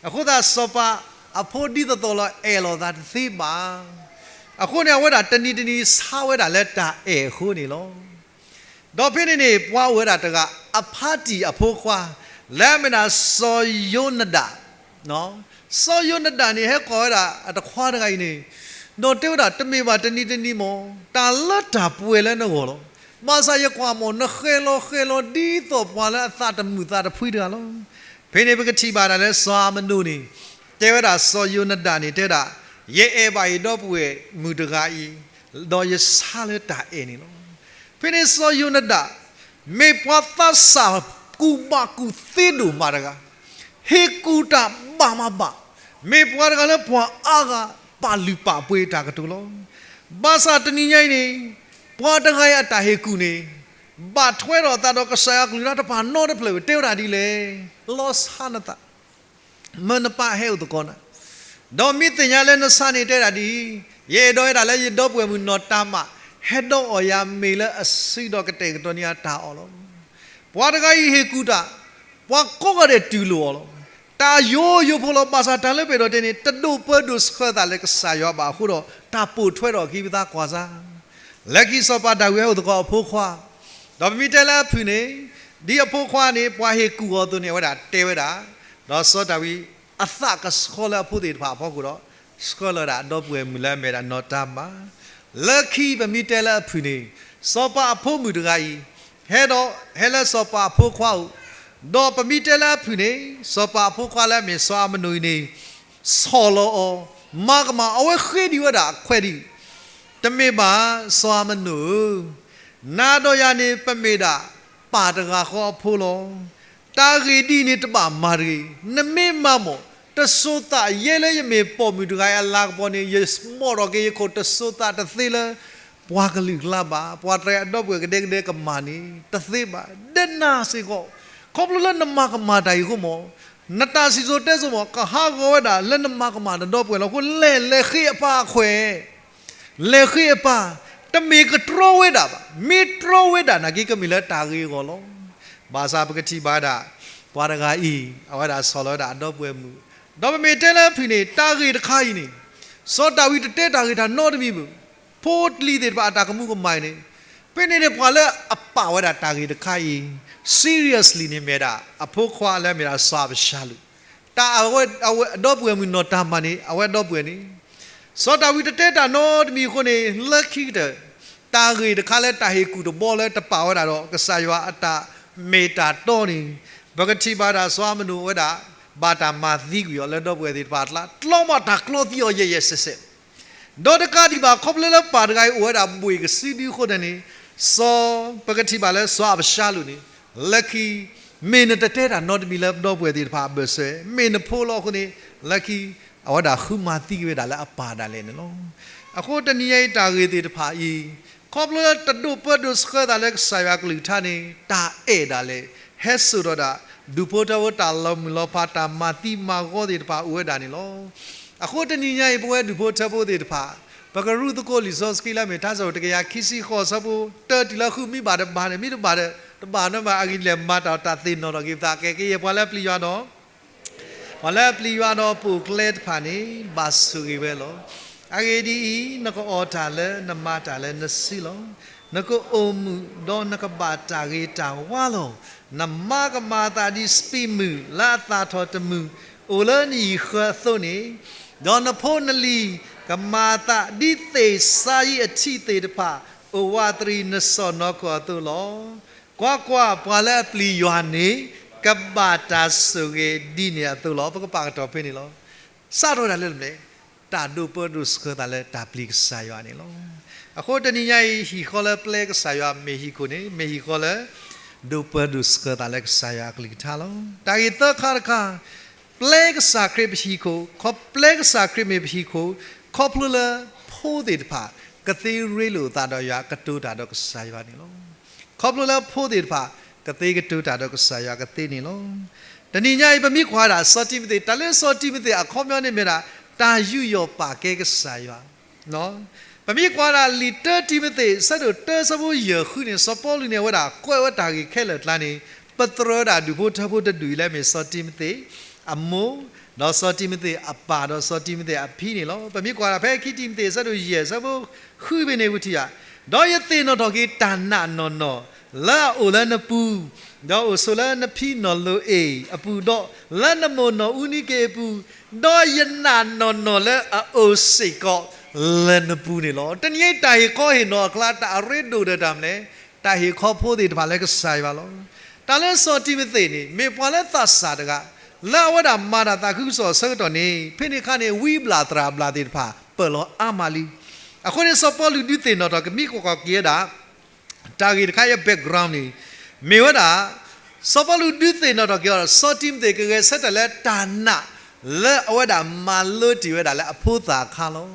အဃိသတးစီၤပၤအဖိဒ်သိးသိးလီၤ အဲၣ်လိာ်သးတသ့ဘၣ်. အဃိန့ၣ် အဝဲဒၣ်တနံၤတနံၤဆါဝဲဒၣ်လၢတၢ်အဲၣ်အဃိန့ၣ်လီၤ. ဒီးဖဲန့ၣ်န့ၣ် ပှၤအိၣ်ဝဲဒၣ်တဂၤ အဖါတံၢ်အဖိခွါ လၢအမ့ၢ်ဒၣ်စီၤယိနဒၤ, စီၤယိနဒၤန့ၣ် ဟဲကိးဝဲဒၣ်အတံၤခွါတဂၤအံၤန့ၣ်, ဒီးတဲဝဲဒၣ် တမ့ၢ်ဘၣ်တနံၤတနံၤမး တၢ်လၢတၢ်ပှဲၤလၢနဂီၢ်လီၤ. ဘၣ်ဆၣ်ယကွၢ်မး နဃဲၤလီၤဃဲၤလီၤဒ်သိးပှၤလၢအသးတမုာ်သးတဖှံတဂၤလီၤ. ဖဲန့ၣ်ပကထံၣ်ဘၣ်ဒၣ်လၢစီၤအၤမနိၣ်န့ၣ် တဲဝဲဒၣ်စီၤယိနဒၤန့ၣ် တဲဝဲဒၣ် ယအဲၣ်ဘၣ်ယဒီပုၢ်ဝဲၢ်မုၣ်တဂၤအံၤ ဒီးယဆါလၢတၢ်အဲၣ်န့ၣ်လီၤ. ဖဲန့ၣ်စီၤယိနဒၤ မ့ၢ်ပှၤသးစၢ်ကူၣ်ဘၣ်ကူၣ်သ့ဒိၣ်မးတဂၤ, ဟ့ၣ်ကူၣ်တၢ်ဘၣ်မးဘၣ်, မ့ၢ်ပှၤတဂၤလၢပှၤအါဂၤ ပာ်လုၢ်ပာ်ပှ့ၤတၢ်ကတိၤလီၤ. ဘၣ်ဆၣ်တနံၤညါအံၤန့ၣ် ပှၤတဂၤအံၤအတၢ်ဟ့ၣ်ကူၣ်န့ၣ် ဘၣ်ထွဲထီၣ်အသးဒီးကစၢ်ယွၤကလုၢ်ကထါတဖၣ်နီတဖျၢၣ် တဲဝဲဒၣ်ဒ်လဲၣ်, လီၤဆါနသး မၢနပၢ်ဟဲအိၣ်သကိးနၤ, ဒီးမ့ၢ်သ့ၣ်ညါလၢနဆါန့ၣ်တဲဒၣ်ဒ်အံၤ, ယအဲၣ်ဒိးဝဲဒၣ်လၢယဒီပုၢ်ဝဲၢ်မုၣ်နီၢ်တၤမး ဟဲဒိးအီၣ်ယၤမ့ၤလၢအစုဒီးကတဲာ်ကတီၤန့ၢ်အတၢ်အီၣ်လီၤ. ပှၤတဂၤအံၤဟ့ၣ်ကူၣ်တၢ်, ပှၤကိးဂၤဒဲးတူၢ်လိာ်အီၤလီၤ. တၢ်ယိယိဖိလီၤ. ဘၣ်ဆၣ်တၢ်လၢပအဲၣ်ဒိးတဲန့ၣ် တဒိးပၢဒိးဆှၢသးလၢကစၢ်ယွၤဘၣ်အဃိဒီး တၢ်ပိာ်ထွဲထီၣ်အခံပသးကွၢ်စၢ် လၢခံစီၤပၤဒၤဝံးဟဲအိၣ်သကိးအဖိခွါ, ဒီးပမ့ၢ်တဲလၢအဖုၣ်န့ၣ်, ဒ်အဖိခွါန့ၣ် ပှၤဟ့ၣ်ကူၣ်အီၤအသိးန့ၣ် အဝဲဒၣ်တဲဝဲဒၣ်, ဒီးစီၤဒၤဝံးအသးကဆှီလၢအဖိသ့ၣ်တဖၣ်အဖီခိၣ်ဒီး ဆှၢလီၤဝဲဒၣ်အဒီပုၢ်ဝဲၢ်မုၣ်လၢအမ့ၢ်ဝဲဒၣ်နီၢ်တၤမး, လၢခံပမ့ၢ်တဲလၢအဖုၣ်န့ၣ်, စီၤပၤအဖိမုၣ်တဂၤအံၤ ဟဲဒီးဟဲလၢစီၤပၤအဖိခွါအိၣ်, ဒီးပမ့ၢ်တဲလၢအဖုၣ်န့ၣ် စီၤပၤအဖိခွါလၢအမ့ၢ်စီၤအၤမနိၣ်အံၤန့ၣ် ဆီၣ်လီၤအီၤ, မၤကမၣ်အဝဲဃ့ဒံးဝဲဒၣ်အခွဲးဒံး, တမ့ၢ်ဘၣ်စီၤအၤမနိၣ်ဧၢ, နၤဒီးယၤန့ၣ် ပမ့ၢ်ဒၣ်ပၢ်တဂၤဃီအဖိလီၤ. တၢ်ဂ့ၢ်ဒ်အံၤန့ၣ်တဘၣ်မၤတဂ့ၤ, နမ့ၢ်မၤမၢ် တစိၤသးယဲလၢယမ့ၢ်ပိာ်မုၣ်တဂၤအံၤအလၤကပီၤန့ၣ် ယမိာ်ထီၣ်က့ၤယခိၣ်တစိၤသးတသ့လၢ ပှၤကလုာ်ကျါဘၣ်. ပှၤတဂၤအဒီပုၢ်ဝဲၢ်ကဒဲကဒဲကမၣ်န့ၣ် တသ့ဘၣ်. ဒဲနၤစ့ၢ်ကီး, ခီဖျိလၢနမၤကမၣ်တၢ်အံၤအဃိမၢ်, နတၢ်စံၣ်စိၤတဲစိၤမၢ် ကဟးဂီၤဝဲဒၣ်လၢနမၤကမၣ်နဒီပုၢ်ဝဲၢ်လီၤ. အဃိလဲၤ, လဲၤဃ့အပၢ်အခွဲး လဲၤဃ့အပၢ်, တမ့ၢ်ကတြီဝဲဒၣ်ဘၣ်. မ့ၢ်တြီဝဲဒၣ်နာ်က့ ကမ့ၢ်လၢတၢ်ဂ့ၤအဂီၢ်လီၤ. ဘၣ်ဆၣ်ပကထံၣ်ဘၣ်ဒၣ် ပှၤတဂၤအံၤ အဝဲဒၣ်ဆီၣ်လီၤဝဲဒၣ်အဒီပုၢ်ဝဲၢ်မုၣ်, ဒီးပမ့ၢ်တဲလၢအဖုၣ်န့ၣ် တၢ်ဂ့ၢ်တခါအံၤန့ၣ် စီၤဒၤဝံးတတဲတၢ်ဂ့ၢ်တၢ်နီတမံၤဘၣ်. ဖိလံၤသ့ၣ်တဖၣ်အတၢ်ကမူကမၣ်အံၤန့ၣ် ဖဲန့ၣ်န့ၣ် ပှၤလၢအပာ်ဝဲဒၣ်တၢ်ဂ့ၢ်တခါအံၤ seriously န့ၣ်မ့ၢ်ဒၣ် အဖိခွါလၢအမ့ၢ်ဒၣ်စီၤအၤဘၡါလိၣ်, တၢ်အဝဲ, အဝဲအဒီပုၢ်ဝဲၢ်မုၣ်နီၢ်တၤမးန့ၣ် အဝဲအဒီပုၢ်ဝဲၢ်န့ၣ် စီၤဒၤဝံးတတဲတၢ်နီတမံၤအဃိန့ၣ် လၢခံကတၢၢ် တၢ်ဂ့ၢ်တခါလၢတၢ်ဟ့ၣ်ကူၣ်တဘီလၢတပာ်ဝဲဒၣ်ဒီး ကစၢ်ယွၤအတၢ်မ့ၢ်တၢ်တီန့ၣ် ပကထံၣ်ဘၣ်ဒၣ်စီၤအၤမနိၣ်ဝဲဒၣ် ဘၣ်တၢ်မၤသံကွံာ်အီၤလၢဒီပုၢ်ဝဲၢ်သ့ၣ်တဖၣ်အကျါ, တလီၤမၢ်တၢ်ကျီသံအီၤယဲၢ်ယဲၢ်ဆဲးဆဲး ဒီးတကးဒံးဘၣ် ခီဖျိလၢပၢ်တဂၤအံၤအိၣ်ဝဲဒၣ်ဘှ့ၣ်ကစုဒုအဃိန့ၣ်, စီၤ, ပကထံၣ်ဘၣ်လၢစီၤအၤဘၡါလိၣ်န့ၣ် လၢခံ မ့ၢ်နတတဲတၢ်နီတမံၤလၢဒီပုၢ်ဝဲၢ်သ့ၣ်တဖၣ်အဘၢၣ်စၢၤ, မ့ၢ်နဖိလီၤအဃိန့ၣ် လၢခံ အဝဲဒၣ်ဃုမၤသံက့ၤဝဲဒၣ်လၢအပၢ်ဒၣ်လဲာ်န့ၣ်လီၤ. အဃိတနံၤညါအံၤတၢ်ဂ့ၢ်သ့ၣ်တဖၣ်အံၤ ခီဖျိလၢတဒိးပၢဒိးဆှၢသးလၢကစၢ်ယွၤကလုၢ်ကထါန့ၣ် တၢ်အဲၣ်ဒၣ်လဲာ် ဟဲစိာ်ထီၣ်ဒၣ် ဒူၣ်ဖိထၢဖိတၢ်လီၤမုၢ်လီၤဖး တၢ်မၤသံမၤဂီၤသ့ၣ်တဖၣ်အိၣ်ဝဲဒၣ်န့ၣ်လီၤ. အဃိတနံၤညါအံၤ ပဝဲဒူၣ်ဖိထၢဖိသ့ၣ်တဖၣ် ပကရူၢ်သကိးလံာ်စီဆှံလၢအမ့ၢ်ထါစံး တကယၤခံဆံဃိး အဆၢဖိတၢတုၤလၢဃု မ့ၢ်ဘၣ်တဘၣ်န့ၣ် မ့ၢ်တဘၣ်ဒီး တဘၣ်နီဘၣ် အဂ့ၢ်လဲၤမၤတၢ်တၢ်သ့ၣ်နီၣ်ထီၣ်က့ၤပသး ကဲက့ၤယဲၢ်ပှၤလၢအပျံၤယွၤဒီး ပှၤလၢအပျံၤယွၤဒီးပိာ်ကျဲတဖၣ်န့ၣ် ဘၣ်ဆိၣ်ဂ့ၤဝဲလီၤ. အဂ့ၢ်ဒ်အံၤ, နကအီၣ်တၢ်လၢနမၤတၢ်လၢနစုလီၤ. နကအိၣ်မုာ်ဒီးနကဘၣ်တၢ်ဂ့ၤတၢ်ဝါလီၤ. နမါကမၤအသးဒ်စပံးမုၢ်လၢအသၣ်ထီၣ်တမုၢ် အိၣ်လၢနဟံၣ်ဃၢၤအသိးန့ၣ်, ဒီးနဖိနလံၤကမၤအသးဒ်သ့ၣ်စါယံအထံးသ့ၣ်တဖၣ် အိၣ်ဝးတရံးနစီၢ်နီၤခိၣ်အသိးလီၤ. ကွၢ်ကွၢ်, ပှၤလၢအပျံၤယွၤန့ၣ် ကဘၣ်တၢ်ဆိၣ်ဂ့ၤဒ်န့ၣ်အသိးလီၤ. ပကပာ်ကတီၢ်ဖဲန့ၣ်လီၤ. စးထီၣ်ဝဲဒၣ်လၢမနုၤလဲၣ်, တၢ်ဒိးပၢဒိးဆှၢသးလၢတၢ်ပျံၤကစၢ်ယွၤန့ၣ်လီၤ. အဃိတနံၤညါအံၤ ဟံၣ်ဃီလၢပျဲကစၢ်ယွၤမ့ၢ်ဟံၣ်ခိၣ်န့ၣ် မ့ၢ်ဟံၣ်ဃီလၢ ဒိးပၢဒိးဆှၢသးလၢကစၢ်ယွၤအကလုၢ်ကထါလီၤ. တၢ်ဂ့ၢ်သၢခါတခါ, ပျဲကစၢ်ခရံာ်ပဟံၣ်ခိၣ်, ခီပျဲကစၢ်ခရံာ်မ့ၢ်ပဟံၣ်ခိၣ်, ခီဖျိလၢဖိသ့ၣ်တဖၣ် ကသ့ရ့လိာ်အသးဒီးယွၤ ကတိၤတၢ်ဒီးကစၢ်ယွၤန့ၣ်လီၤ. ခီဖျိလၢဖိသ့ၣ်တဖၣ် ကသ့ကတိၤတၢ်ဒီးကစၢ်ယွၤကသ့န့ၣ်လီၤ. တနံၤညါအံၤ ပမ့ၢ်ကွၢ်ဒၣ်စီၤတံၤမသ့း, တၢ်လၢစီၤတံၤမသ့းအခီပညီန့ၣ်မ့ၢ်ဒၣ် တၢ်ယူးယီၣ်ပာ်ကဲကစၢ်ယွၤ ပမ့ၢ်ကွၢ်ဒၣ်လံာ်တၢတံၤမသ့း အဆၢဒိၣ်တၢ အဆၢဖိယဲၢ်ဃုန့ၣ် စီၤပီလူးန့ၣ် အဝဲဒၣ်ကွဲးဝဲတၢ်ဂ့ၢ်ခဲလၢာ်အကျါန့ၣ် ပသရၢဒၣ်ဒူၣ်ဖိထၢဖိတဒူၣ်အံၤလၢအမ့ၢ်စီၤတံၤမသ့းအမိၢ်, ဒီးစီၤတံၤမသ့းအပၢ်, ဒီးစီၤတံၤမသ့းအဖံန့ၣ်လီၤ. ပမ့ၢ်ကွၢ်ဒၣ်ဖဲခံတံၤမသ့း အဆၢဒိၣ်ယဲၢ် အဆၢဖိဃုဖဲန့ၣ် ပထံၣ်ယၤ, ဒီးယသ့ၣ်နီၣ်ထီၣ်က့ၤတၢ်နာ်နီၢ်နီၢ် လၢအအိၣ်လၢနပူၤ, ဒီးအိၣ်ဆိးလၢနဖံနီၢ်လိၤအ့ၣ်အပူၤ, ဒီးလၢနမိၢ်နီၢ်အူနံက့အပူၤ, ဒီးယနာ်နီၢ်နီၢ်လၢအအိၣ်စ့ၢ်ကီးလၢနပူၤန့ၣ်လီၤ. တနံၤအံၤတၢ်ဟ့ၣ်ခီဟ့ၣ်နီၤအကျါ တၢ်အရ့ဒိၣ်ဒီးတၢ်မနုၤလဲၣ်, တၢ်ဟ့ၣ်ခီဖိသ့ၣ်တဖၣ်လၢကစၢ်ယွၤလီၤ. တၢ်လၢစီၤတံၤမသ့းန့ၣ် မ့ၢ်ပှၤလၢသးစၢ်တဂၤ လၢအဝဲဒၣ်မၤတၢ်သးခုကစီၣ်အဆၢကတီၢ်န့ၣ် ဖဲန့ၣ်အခါန့ၣ် ဝံဘျၣ်သရၣ်ဘျၣ်သ့ၣ်တဖၣ် ပၢၢ်လီၤအါမးလံ. အဃိန့ၣ် စီၤပီလူးဒုးသ့ၣ်နီၣ်ထီၣ်ကမံကကွၢ်က့ၤဝဲဒၣ် တၢ်ဂ့ၢ်တခါအံၤ background န့ၣ် မ့ၢ်ဝဲဒၣ် စီၤပီလူးဒုးသ့ၣ်နီၣ်ထီၣ်က့ၤအီၤဒီး စီၤတံၤမသ့းကဂဲၤဆၢထၢၣ်လၢတၢ်နာ် လၢအဝဲဒၣ်မၤလိတ့ၢ်ဝဲဒၣ်လၢအဖိသၣ်အခါလီၤ.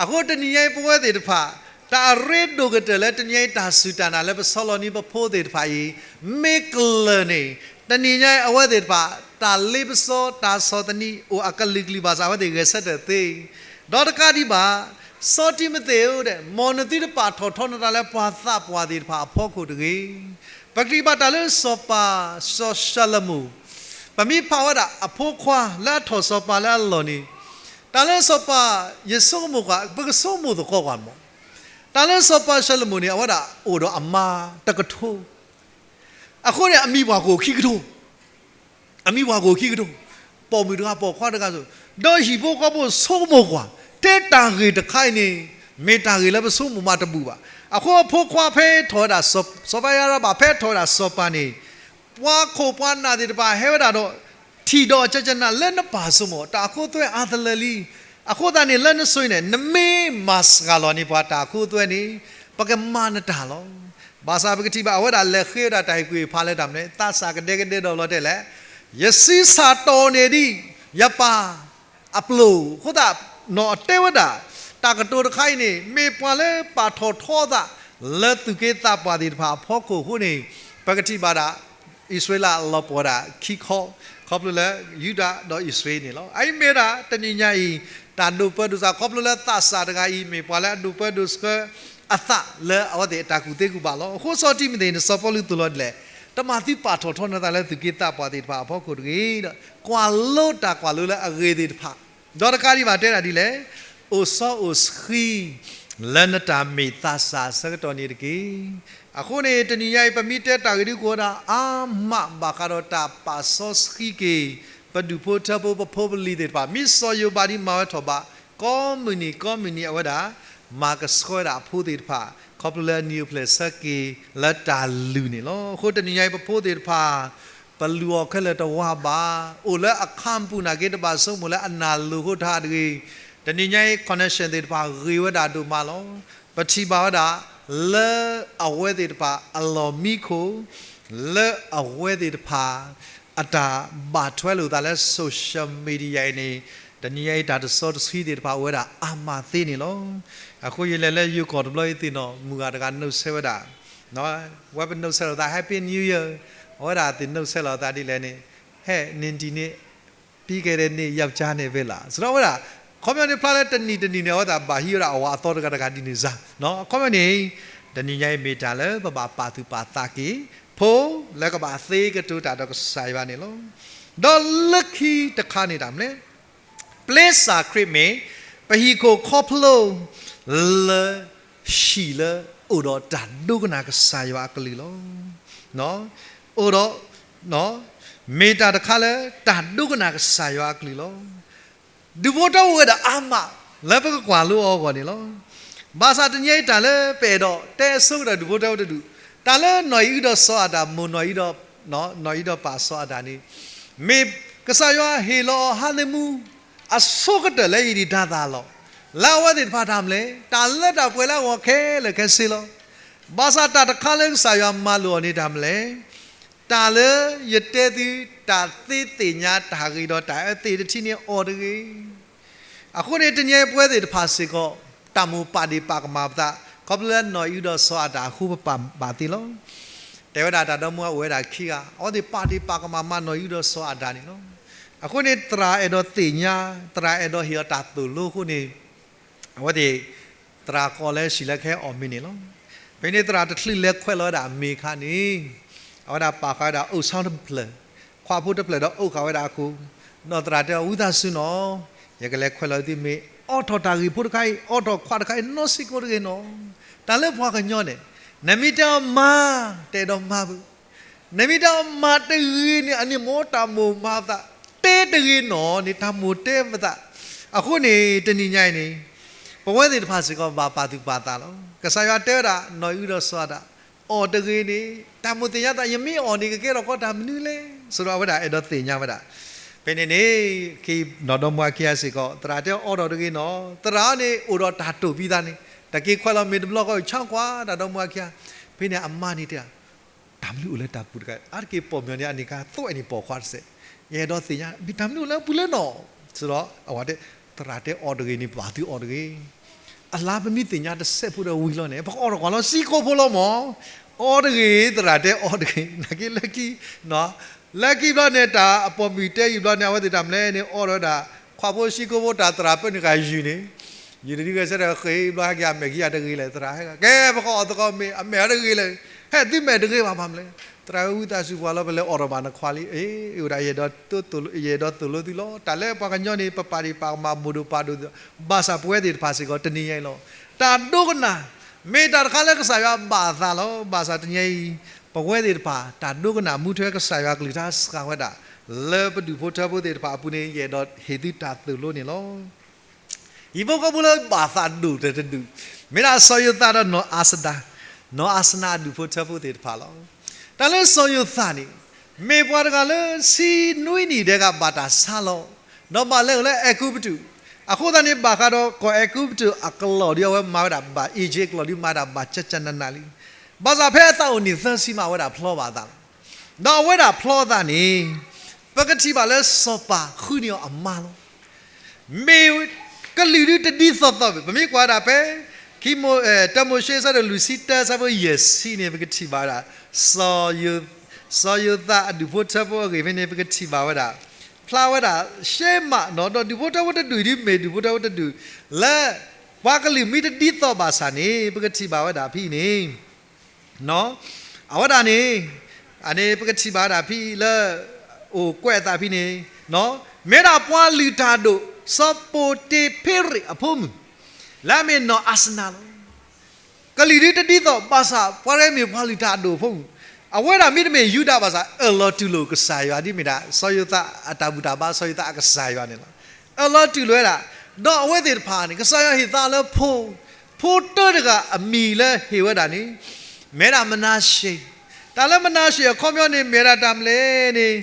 အဃိတနံၤညါအံၤပဝဲသ့ၣ်တဖၣ် တၢ်အရ့ဒိၣ်ကတၢၢ်လၢတနံၤညါအံၤတၢ်စူၢ်တၢ်နာ်လၢပဆီလီၤန့ၢ်ပဖိသ့ၣ်တဖၣ်အံၤ မ့ၢ်ကလၢာ်န့ၣ် တနံၤညါအံၤအဝဲသ့ၣ်တဖၣ် တၢ်လ့ပစီတၢ်ဆီၣ်သနံးအိၣ်အကလုာ်ကလုာ်ဘၣ်ဆၣ် အဝဲသ့ၣ်ဂဲၤဆၢထၢၣ်သ့ ဒီးတကးဒံးဘၣ် စီၤတံၤမသ့းဧၢဒီး မ်နသုတပာ်ထီၣ်ထီနသးလၢပှၤသးပှၢ်သ့ၣ်တဖၣ်အဖီခိၣ်တဂ့ၤ. ပကထံၣ်ဘၣ်တၢ်လၢစီၤပၤ စီၤၡၤလမိၣ် ပမ့ၢ်ဖးဝဲဒၣ်အဖိခွါလၢအထီၣ်စီၤပၤလၢအလီၢ်န့ၣ် တၢ်လၢစီၤပၤ ယဆိကမိၣ်ကွၢ် ပကဆိကမိၣ်သကိးကွၢ်မး တၢ်လၢစီၤပၤၡၤလမိၣ်န့ၣ် အဝဲဒၣ်အိၣ်ဒီးအမါတကထိ အဃိန့ၣ် အမံၤပှၢ်ကအိၣ်ခံကထိ အမံၤပှၢ်ကအိၣ်ခံကထိ ပိာ်မုၣ်တဂၤပိာ်ခွါတဂၤစိၤ ဒီးဟံၣ်ဖိဃီဖိဆိကမိၣ်ကွၢ် ထဲတၢ်ဂ့ၢ်တခါအံၤန့ၣ် မ့ၢ်တၢ်ဂ့ၢ်လၢပဆိကမိၣ်မးတဘူၣ်ဘၣ်. အဃိအဖိခွါဖဲထီၣ်ဝဲဒၣ် စီၤပၤယၤရဘၣ် ဖဲထီၣ်ဝဲဒၣ်စီၤပၤန့ၣ် ပှၤခိၣ်ပှၤနၢ်သ့ၣ်တဖၣ်ဟဲဝဲဒၣ်ဒီး ထံၣ်ဒီးကကနၣ်လၢနပာ်ဆိကမိၣ် တၢ်အခိအသွဲအါတလၢလံ. အဃိသတးန့ၣ် လၢနဆိန့ၣ် နမ့ၢ်မၤစှၤလီၤန့ၢ်ပှၤတၢ်အခိအသွဲန့ၣ် ပကမၤနတၢ်လီၤ. ဘၣ်ဆၣ်ပကထံၣ်ဘၣ်အဝဲဒၣ်လဲၤဃ့ဝဲဒၣ်တၢ်ဟ့ၣ်ကူၣ်ဟ့ၣ်ဖးလၢတၢ်မနုၤလဲၣ် သးစၢ်ကဒဲကဒဲဒီးလီၤတဲာ်လဲၣ် ယဆံးစၢ်တီၢ်န့ၢ်ဒံး ယပၢ်အပျိၢ် အဃိသတး နီၢ်တဲဝဲဒၣ် တၢ်ကတိၤတခါအံၤန့ၣ် မ့ၢ်ပှၤလၢပာ်ထီၣ်ထီအသး လၢသူၣ်က့သးပှၢ်သ့ၣ်တဖၣ်အဖီခိၣ်အဃိန့ၣ် ပကထံၣ်ဘၣ်ဒၣ် အံၣ်စရ့လးအလီၤပှီၢ်ဒၣ်ခံခီ ခီဖျိလၢယူဒၤဒီးအံၣ်စရ့လးန့ၣ်လီၤ. အအံၤမ့ၢ်ဝဲဒၣ်တနံၤညါအံၤ တၢ်ဒိးပၢဒိးစး ခီဖျိလၢသးစၢ်တဂၤအံၤ မ့ၢ်ပှၤလၢအဒိးပၢဒိးဆှၢအသးလၢအဝဲသ့ၣ်အတၢ်ကူၣ်သ့ကူၣ်ဘၣ်လီၤ. အဃိစီၤတံၤမသ့းန့ၣ် စီၤပီလူးသိၣ်လိဒ်လဲၣ်, တမၤသုပာ်ထီၣ်ထီနသးလၢသူၣ်က့သးပှၢ်သ့ၣ်တဖၣ်အဖီခိၣ်တဂ့ၤဒီး ကွၢ်လိတၢ်ကွၢ်လိလၢအဂ့ၤသ့ၣ်တဖၣ် ဒီးတကးဒံးဘၣ်တဲဒၣ်ဒ်လဲၣ်, အိၣ်စီအိၣ်ဆှံ လၢနတၢ်မ့ၢ်သးစၢ်အဆၢကတီၢ်န့ၣ်တက့ၢ်. အဃိန့ၣ် တနံၤညါအံၤ ပမ့ၢ်တဲတၢ်ဂ့ၢ်ဒုးကိးဝဲဒၣ် အါမးဘၣ်ဃးဒီးတၢ်ပာ်စီဆှံက့ၤ ပဒူၣ်ဖိထၢဖိပဖိပလံၤသ့ၣ်တဖၣ် မ့ၢ်စီၤယိၤဘးဒ်မၤဝဲထီၣ်ဘး ကိးမုၢ်နံၤကိးမုၢ်နံၤအဝဲဒၣ် မၤကဆှၢဝဲဒၣ်အဖိသ့ၣ်တဖၣ် ခီဖျိလၢအနံၤအိၣ်ဖျဲၣ်ဆၢက့ၤလၢတၢ်လုၢ်န့ၣ်လီၤ. အဃိတနံၤညါအံၤ ပဖိသ့ၣ်တဖၣ် ပလူၤအီၤခဲလၢာ်တဝါဘၣ်, အိၣ်လၢအခါပူၤနာ်က့ တဘၣ်ဆိကမိၣ်လၢအနၢ်လိၤအဃိတဟးတဂ့ၤ. တနံၤညါအံၤ connection သ့ၣ်တဖၣ်ဂ့ၤဝဲဒၣ်ဒိၣ်မးလီၤ. ပထံၣ်ဘၣ်ဝဲဒၣ် လၢအဝဲသ့ၣ်တဖၣ်အလီၢ်မံခိၣ် လၢအဝဲသ့ၣ်တဖၣ် အတၢ်ဘၣ်ထွဲလိာ်သးလၢ social media အံၤန့ၣ် တနံၤညါအံၤ တၢ်တစီတဆှံသ့ၣ်တဖၣ်အိၣ်ဝဲဒၣ်အါမးသ့န့ၣ်လီၤ. အဃိယလဲၤလၢယိၤကီၢ်တဘျီအံၤသ့ၣ်နီၣ် မုၢ်ဂၤတဂၤနုာ်ဆဲးဝဲဒၣ် ဝဲပနုာ်ဆဲးလိာ်သး Happy New Year အဝဲဒၣ်သ့ၣ်နုာ်ဆဲးလိာ်သးဒ်လဲၣ်န့ၣ် ဟဲနံၤတံၢ်န့ၣ် ပံကဲဒဲးန့ၣ် ယပ်ကြားန့ၣ်ဖဲလၢ စဒီးဝဲဒၣ် ခီပညီန့ၣ်ဖျါလၢတနံၤတနံၤန့ၣ် အဝဲသ့ၣ်ဘၣ်ဟံးဝဲဒၣ်အဝၤအသီတဂၤတဂၤဒ်န့ၣ်စ့ၢ်, ခီပညီန့ၣ် တနံၤညါအံၤမ့ၢ်တၢ်လၢပဘၣ်ပာ်သူၣ်ပာ်သးက့ၤ ဖိလၢကဘၣ်သ့ကတိၤတၢ်ဒီးကစၢ်ယွၤန့ၣ်လီၤ. ဒီးလၢခံတခါန့ၣ်တၢ်မနုၤလဲၣ် ပျဲစၢ်ခရံာ်မ့ၢ် ပဟံၣ်ခိၣ်ခီဖျိ လၢ ဟံၣ်လၢအိၣ်ဒီးတၢ်ဒိကနၣ်ကစၢ်ယွၤအကလုၢ်လီၤ. အိၣ်ဒီး မ့ၢ်တၢ်တခါလၢတၢ်ဒိကနၣ်ကစၢ်ယွၤအကလုၢ်လီၤ. ဒူၣ်ဖိထၢဖိအိၣ်ဝဲဒၣ်အါမး လၢပကကွၢ်လိအီၤအဂီၢ်န့ၣ်လီၤ. ဘၣ်ဆၣ်တနံၤအံၤတၢ်လၢပအဲၣ်ဒိးတဲဆိကတီၢ်ဒူၣ်ဖိထၢဖိတဒူၣ် တၢ်လၢနီၢ်အံၣ်အုဒီးစီၤအၤဒၣ် မိၢ်နီၢ်အံၣ်ဒီး နီၢ်အံၣ်ဒီးပၢ်စီၤအၤဒၣ်န့ၣ် မ့ၢ်ကစၢ်ယွၤဟ့ၣ်လီၤအီၤဟးလၢမူ အဆိကတၢၢ်လၢယဒံးတၢ်သၣ်လီၤ. လၢအဝဲသ့ၣ်တဖၣ်တၢ်မနုၤလဲၣ် တၢ်လၢတၢ်ပှဲၤလၢအဂီၢ်ခဲလၢာ်ခဲဆ့လီၤ. ဘၣ်ဆၣ်တၢ်တခါလၢကစၢ်ယွၤမၤလိာ်အီၤန့ၣ်တၢ်မနုၤလဲၣ် တၢ်လၢယတဲသု တၢ်သ့သ့ၣ်ညါတၢ်ဂ့ၤဒီးတၢ်အၢသ့ၣ်တထံၣ်န့ၣ်အီၤတဂ့ၤ. အဃိန့ၣ် တနံၤအံၤပဝဲသ့ၣ်တဖၣ်စ့ၢ်ကီး တၢ်မိၣ်ပာ်ဒ့ၣ်ပာ်ကမၣ်ပသး ခီဖျိလၢနီၢ်အံၣ်အုဒီးစီၤအၤဒၣ်အဃိပပာ်ဘၣ်သ့လီၤ. တဲဝဲဒၣ်တၢ်ဒီမါအိၣ်ဝဲဒၣ်ခံဂၤ အဝဲသ့ၣ်ပာ်ဒ့ၣ်ပာ်ကမၣ်မၤနီၢ်အံၣ်အုဒီးစီၤအၤဒၣ်န့ၣ်လီၤ. အဃိန့ၣ် သရၣ်အဲၣ်ဒိးသ့ၣ်ညါ သရၣ်အဲၣ်ဒိးဟ့ၣ်အီၤတၢ်သိၣ်လိအဃိန့ၣ် အဝဲသ့ၣ် သရၣ်ကိးလၢဟံၣ်လၢကဟဲအီၣ်မ့ၤန့ၣ်လီၤ. ဖဲန့ၣ်သရၣ်တချုးလဲၤခွဲးလီၤဝဲဒၣ်အမ့ၤအခါန့ၣ် အဝဲဒၣ်ပာ်ဃာ်ဝဲဒၣ်အိၣ်ဆီတဖျၢၣ် ခွးဖိတဖျၢၣ်ဒီးအိၣ်ဃာ်ဝဲဒၣ်အခိၣ် ဒီးသရၣ်တဲအီၤ ဝံသးစူၤနီၤ ယကလဲၤခွဲးလီၤသုမ့ၤ အိးထီၣ်တၢ်ဂ့ၢ်ဖိတခါအံၤ အိးထီၣ်ခွးတခါအံၤနီတစ့ၢ်ကီးတဂ့ၤနီၤ. တၢ်လၢပှၤကညီန့ၣ် နမ့ၢ်တဲအီၤမၤ တအဲၣ်ဒိးမၤဘၣ် နမ့ၢ်တဲအီၤမၤတဂ့ၤန့ၣ် အန့ၣ်မ့ၢ်တၢ်မိၣ်မၤသး တဲတဂ့ၤနီၤန့ၣ် တၢ်မိၣ်တဲပသး. အဃိန့ၣ် တနံၤညါအံၤန့ၣ် ပဝဲသ့ၣ်တဖၣ်စ့ၢ်ကီးဘၣ်ပာ်သူၣ်ပာ်သးလီၤ. ကစၢ်ယွၤတဲဝဲဒၣ် နီၢ်အံၣ်အုဒီးစီၤအၤဒၣ် အီၣ်တဂ့ၤန့ၣ် တၢ်မိၣ်သ့ၣ်ညါသး ယမ့ၢ်အီၣ်န့ၣ် ကကဲထီၣ်ကီးတၢ်မနုၤလဲၣ်. စဒီးအဝဲဒၣ်အဲၣ်ဒိးသ့ၣ်ညါဝဲဒၣ် ဖဲန့ၣ်န့ၣ် ခံနီၢ်ဒီမါခံဂၤစ့ၢ်ကီး သရၣ်တဲအီၣ်ထီၣ်တဂ့ၤနီၤ သရၣ်န့ၣ် အိၣ်ဒီးတၢ်တိာ်ပံသးန့ၣ် တၢ်က့ၤခွဲးလီၤမ့ၤတဘျီဃီ ဆါကွၢ်တၢ်ဒီမါခံဂၤ ဖဲန့ၣ်အမါန့ၣ်တဲ တၢ်မနုၤအိၣ်လၢတၢ်ပူၤတခါ အါတက့ၢ်ပိာ်မုၣ်န့ၣ် အန့ၣ်ခါ သွဲၣ်န့ၣ်ပိာ်ခွါတစဲး ယအဲၣ်ဒိးသ့ၣ်ညါ မ့ၢ်တၢ်မနုၤလၢပူၤလၢနီၣ်, စဒီးအဝဲတဲ, သရၣ်တဲအီၣ်တဂ့ၤန့ၣ် ပာ်သုအီၣ်တဂ့ၤ, အလါပမ့ၢ်သ့ၣ်ညါတစဲးဖိဒီးဝံၤလီၤန့ၣ် ပကအီၣ်တကွၢ်လီၤ စံကိဖိလီၤမၢ်, အီၣ်တဂ့ၤ သရၣ်တဲအီၣ်တဂ့ၤ နာ်က့လၢခံ, လၢခံဘျီန့ၣ် တၢ်အပိာ်မုၣ်တဲယုာ်ဘျီန့ၣ် အဝဲသ့ၣ်တၢ်မနုၤလဲၣ်န့ၣ် အီၣ်ဒီးဝဲဒၣ် ခွါဖိစံကိဖိတၢ်သရၣ်ပၢနုာ်ဃာ်ယုာ်န့ၣ် ယတဒုဂဲၤဆၢထၢၣ်ဃ့ဘျီဟဲက့ၤအမဲာ်ခံဂၤတဂ့ၤလဲၣ် သရၣ်ဟဲဂၤ ကဲပကအီၣ်သကိးမ့ၢ်အမဲာ်အီၤတဂ့ၤလဲၣ်, ဟဲသုမဲာ်တဂ့ၤဘၣ် မၤမနုၤလဲၣ်, သရၣ်ဝံသးစူၤပှၤလီၤ ပလဲၤအီၣ်ထီၣ်ဘၣ်နခွါလံ, အ့ ဝဲဒၣ် ယအဲၣ်ဒိးသိၣ်လိသုလီၤ, တၢ်လၢပှၤကညီန့ၣ် ပပာ်ဒံးပာ်ကမၣ် ဘၣ်ဒိဘၣ်ဒိး, ဘၣ်ဆၣ်ပဝဲသ့ၣ်တဖၣ်စ့ၢ်ကီး တနံၤညါအံၤလီၤ, တၢ်ဒိကနၣ် မ့ၢ်တၢ်တခါလၢကစၢ်ယွၤဘၣ်သးလီၤ, ဘၣ်ဆၣ်တနံၤညါအံၤ ပဝဲသ့ၣ်တဖၣ် တၢ်ဒိကနၣ်မူထွဲကစၢ်ယွၤကလုၢ်ကထါစှၤဝဲဒၣ် လၢပဒူၣ်ဖိထၢဖိသ့ၣ်တဖၣ်အပူၤန့ၣ် ယအဲၣ်ဒိးဟ့ၣ်သုတၢ်သိၣ်လိန့ၣ်လီၤ. ဟံၣ်ဖိဃီဖိလၢဘၣ်သးဒိၣ်တဒူၣ်, မ့ၢ်ဒၣ်စီၤယိၤသးဒီးနီၢ်အၤစနၤ, နီၢ်အၤစနၤအဒူၣ်ဖိထၢဖိသ့ၣ်တဖၣ်လီၤ. တၢ်လၢစီၤယိၤသးန့ၣ် မ့ၢ်ပှၤတဂၤလၢဆံနွံနံၣ်ဒဲးကဘၣ်တၢ်ဆါလီၤ, ဒီးဘၣ်လဲၤအိၣ်လၢအဲၤကူပတူး, အဃိသတးန့ၣ် ဘၣ်ဃးဒီးကီၢ်အဲၤကူပတူးအကလီၢ်ဒီး အဝဲမၤဝဲဒၣ်ဘၣ် Egypt ကလီၢ်ဒီး မၤဒၣ်ဘၣ်ကကနနလံ, ဘၣ်ဆၣ်ဖဲအသးအိၣ်နံၣ်သၢဆံမး အဝဲဒၣ်ဖျီဘၣ်အသးလီၤ. ဒီးအဝဲဒၣ်ဖျီအသးန့ၣ် ပကထံၣ်ဘၣ်လၢစီၤပၤဃုန့ၢ်အီၤအမါလီၤ. မ့ၢ်ကလုာ်ဒုးတဒ်သိးသိးဘၣ်, ပမ့ၢ်ကွၢ်ဒၣ်ဖဲ ခံမိၤ, တၢမိၤၡ့ အဆၢဒိၣ်လွံၢ်ဆံတၢ အဆၢဖိယဲၢ်ဆံန့ၣ် ပကထံၣ်ဘၣ်ဝဲဒၣ် စီၤယိၤသးအဒူၣ်ဖိထၢဖိအဂ့ၢ်ဖဲန့ၣ် ပကထံၣ်ဘၣ်ဝဲဒၣ် ဖျါဝဲဒၣ်ရှဲမးနီၤ, ဒီးဒူၣ်ဖိထၢဖိတဒူၣ်အံၤဒ်မ့ၢ်ဒူၣ်ဖိထၢဖိတဒူၣ် လၢပှၤကလုာ်မ့ၢ်တဒ်သိးဘၣ်ဆၣ်န့ၣ် ပကထံၣ်ဘၣ်ဝဲဒၣ်ဖဲအံၤန့ၣ် အဝဲဒၣ်န့ၣ်, အန့ၣ်ပကထံၣ်ဘၣ်ဝဲဒၣ်ဖဲအံၤလၢ အိၣ်ကွဲးအသးဖဲန့ၣ်, မ့ၢ်ဒၣ်ပှၤလုၢ်တၢ်ဒိၣ် စီၤပိၤတ့ၤဖ့ရံးအဖိမုၣ် လၢအမ့ၢ်နီၢ်အၤစနၤလီၤ. ကလုာ်ဒုးတဒ်သိးဘၣ်ဆၣ် ပှၤတဂၤမ့ၢ်ပှၤလုၢ်တၢ်ဒိၣ်အဖိမုၣ်, အဝဲဒၣ်မ့တမ့ၢ်ယူဒၤဘၣ်ဆၣ် အၢၣ်လီၤတူၢ်လိာ်ကစၢ်ယွၤဒ်မ့ၢ်ဒၣ် စီၤယိၤသးအတၢ်ဘူၣ်တၢ်ဘါ စီၤယိၤသးအကစၢ်ယွၤန့ၣ်လီၤ. အၢၣ်လီၤတူၢ်လိာ်ဝဲဒၣ်, ဒီးအဝဲသ့ၣ်တဖၣ်န့ၣ် ကစၢ်ယွၤဟ့ၣ်သါလၢဖိ, ဖိတၢတဂၤအမံၤလၢဟ့ၣ်ဝဲဒၣ်န့ၣ် မ့ၢ်ဒၣ်မနၤၡ့ၣ်, တၢ်လၢမနၤၡ့ၣ်အခီပညီန့ၣ် မ့ၢ်ဝဲဒၣ်တၢ်မနုၤလဲၣ်န့ၣ်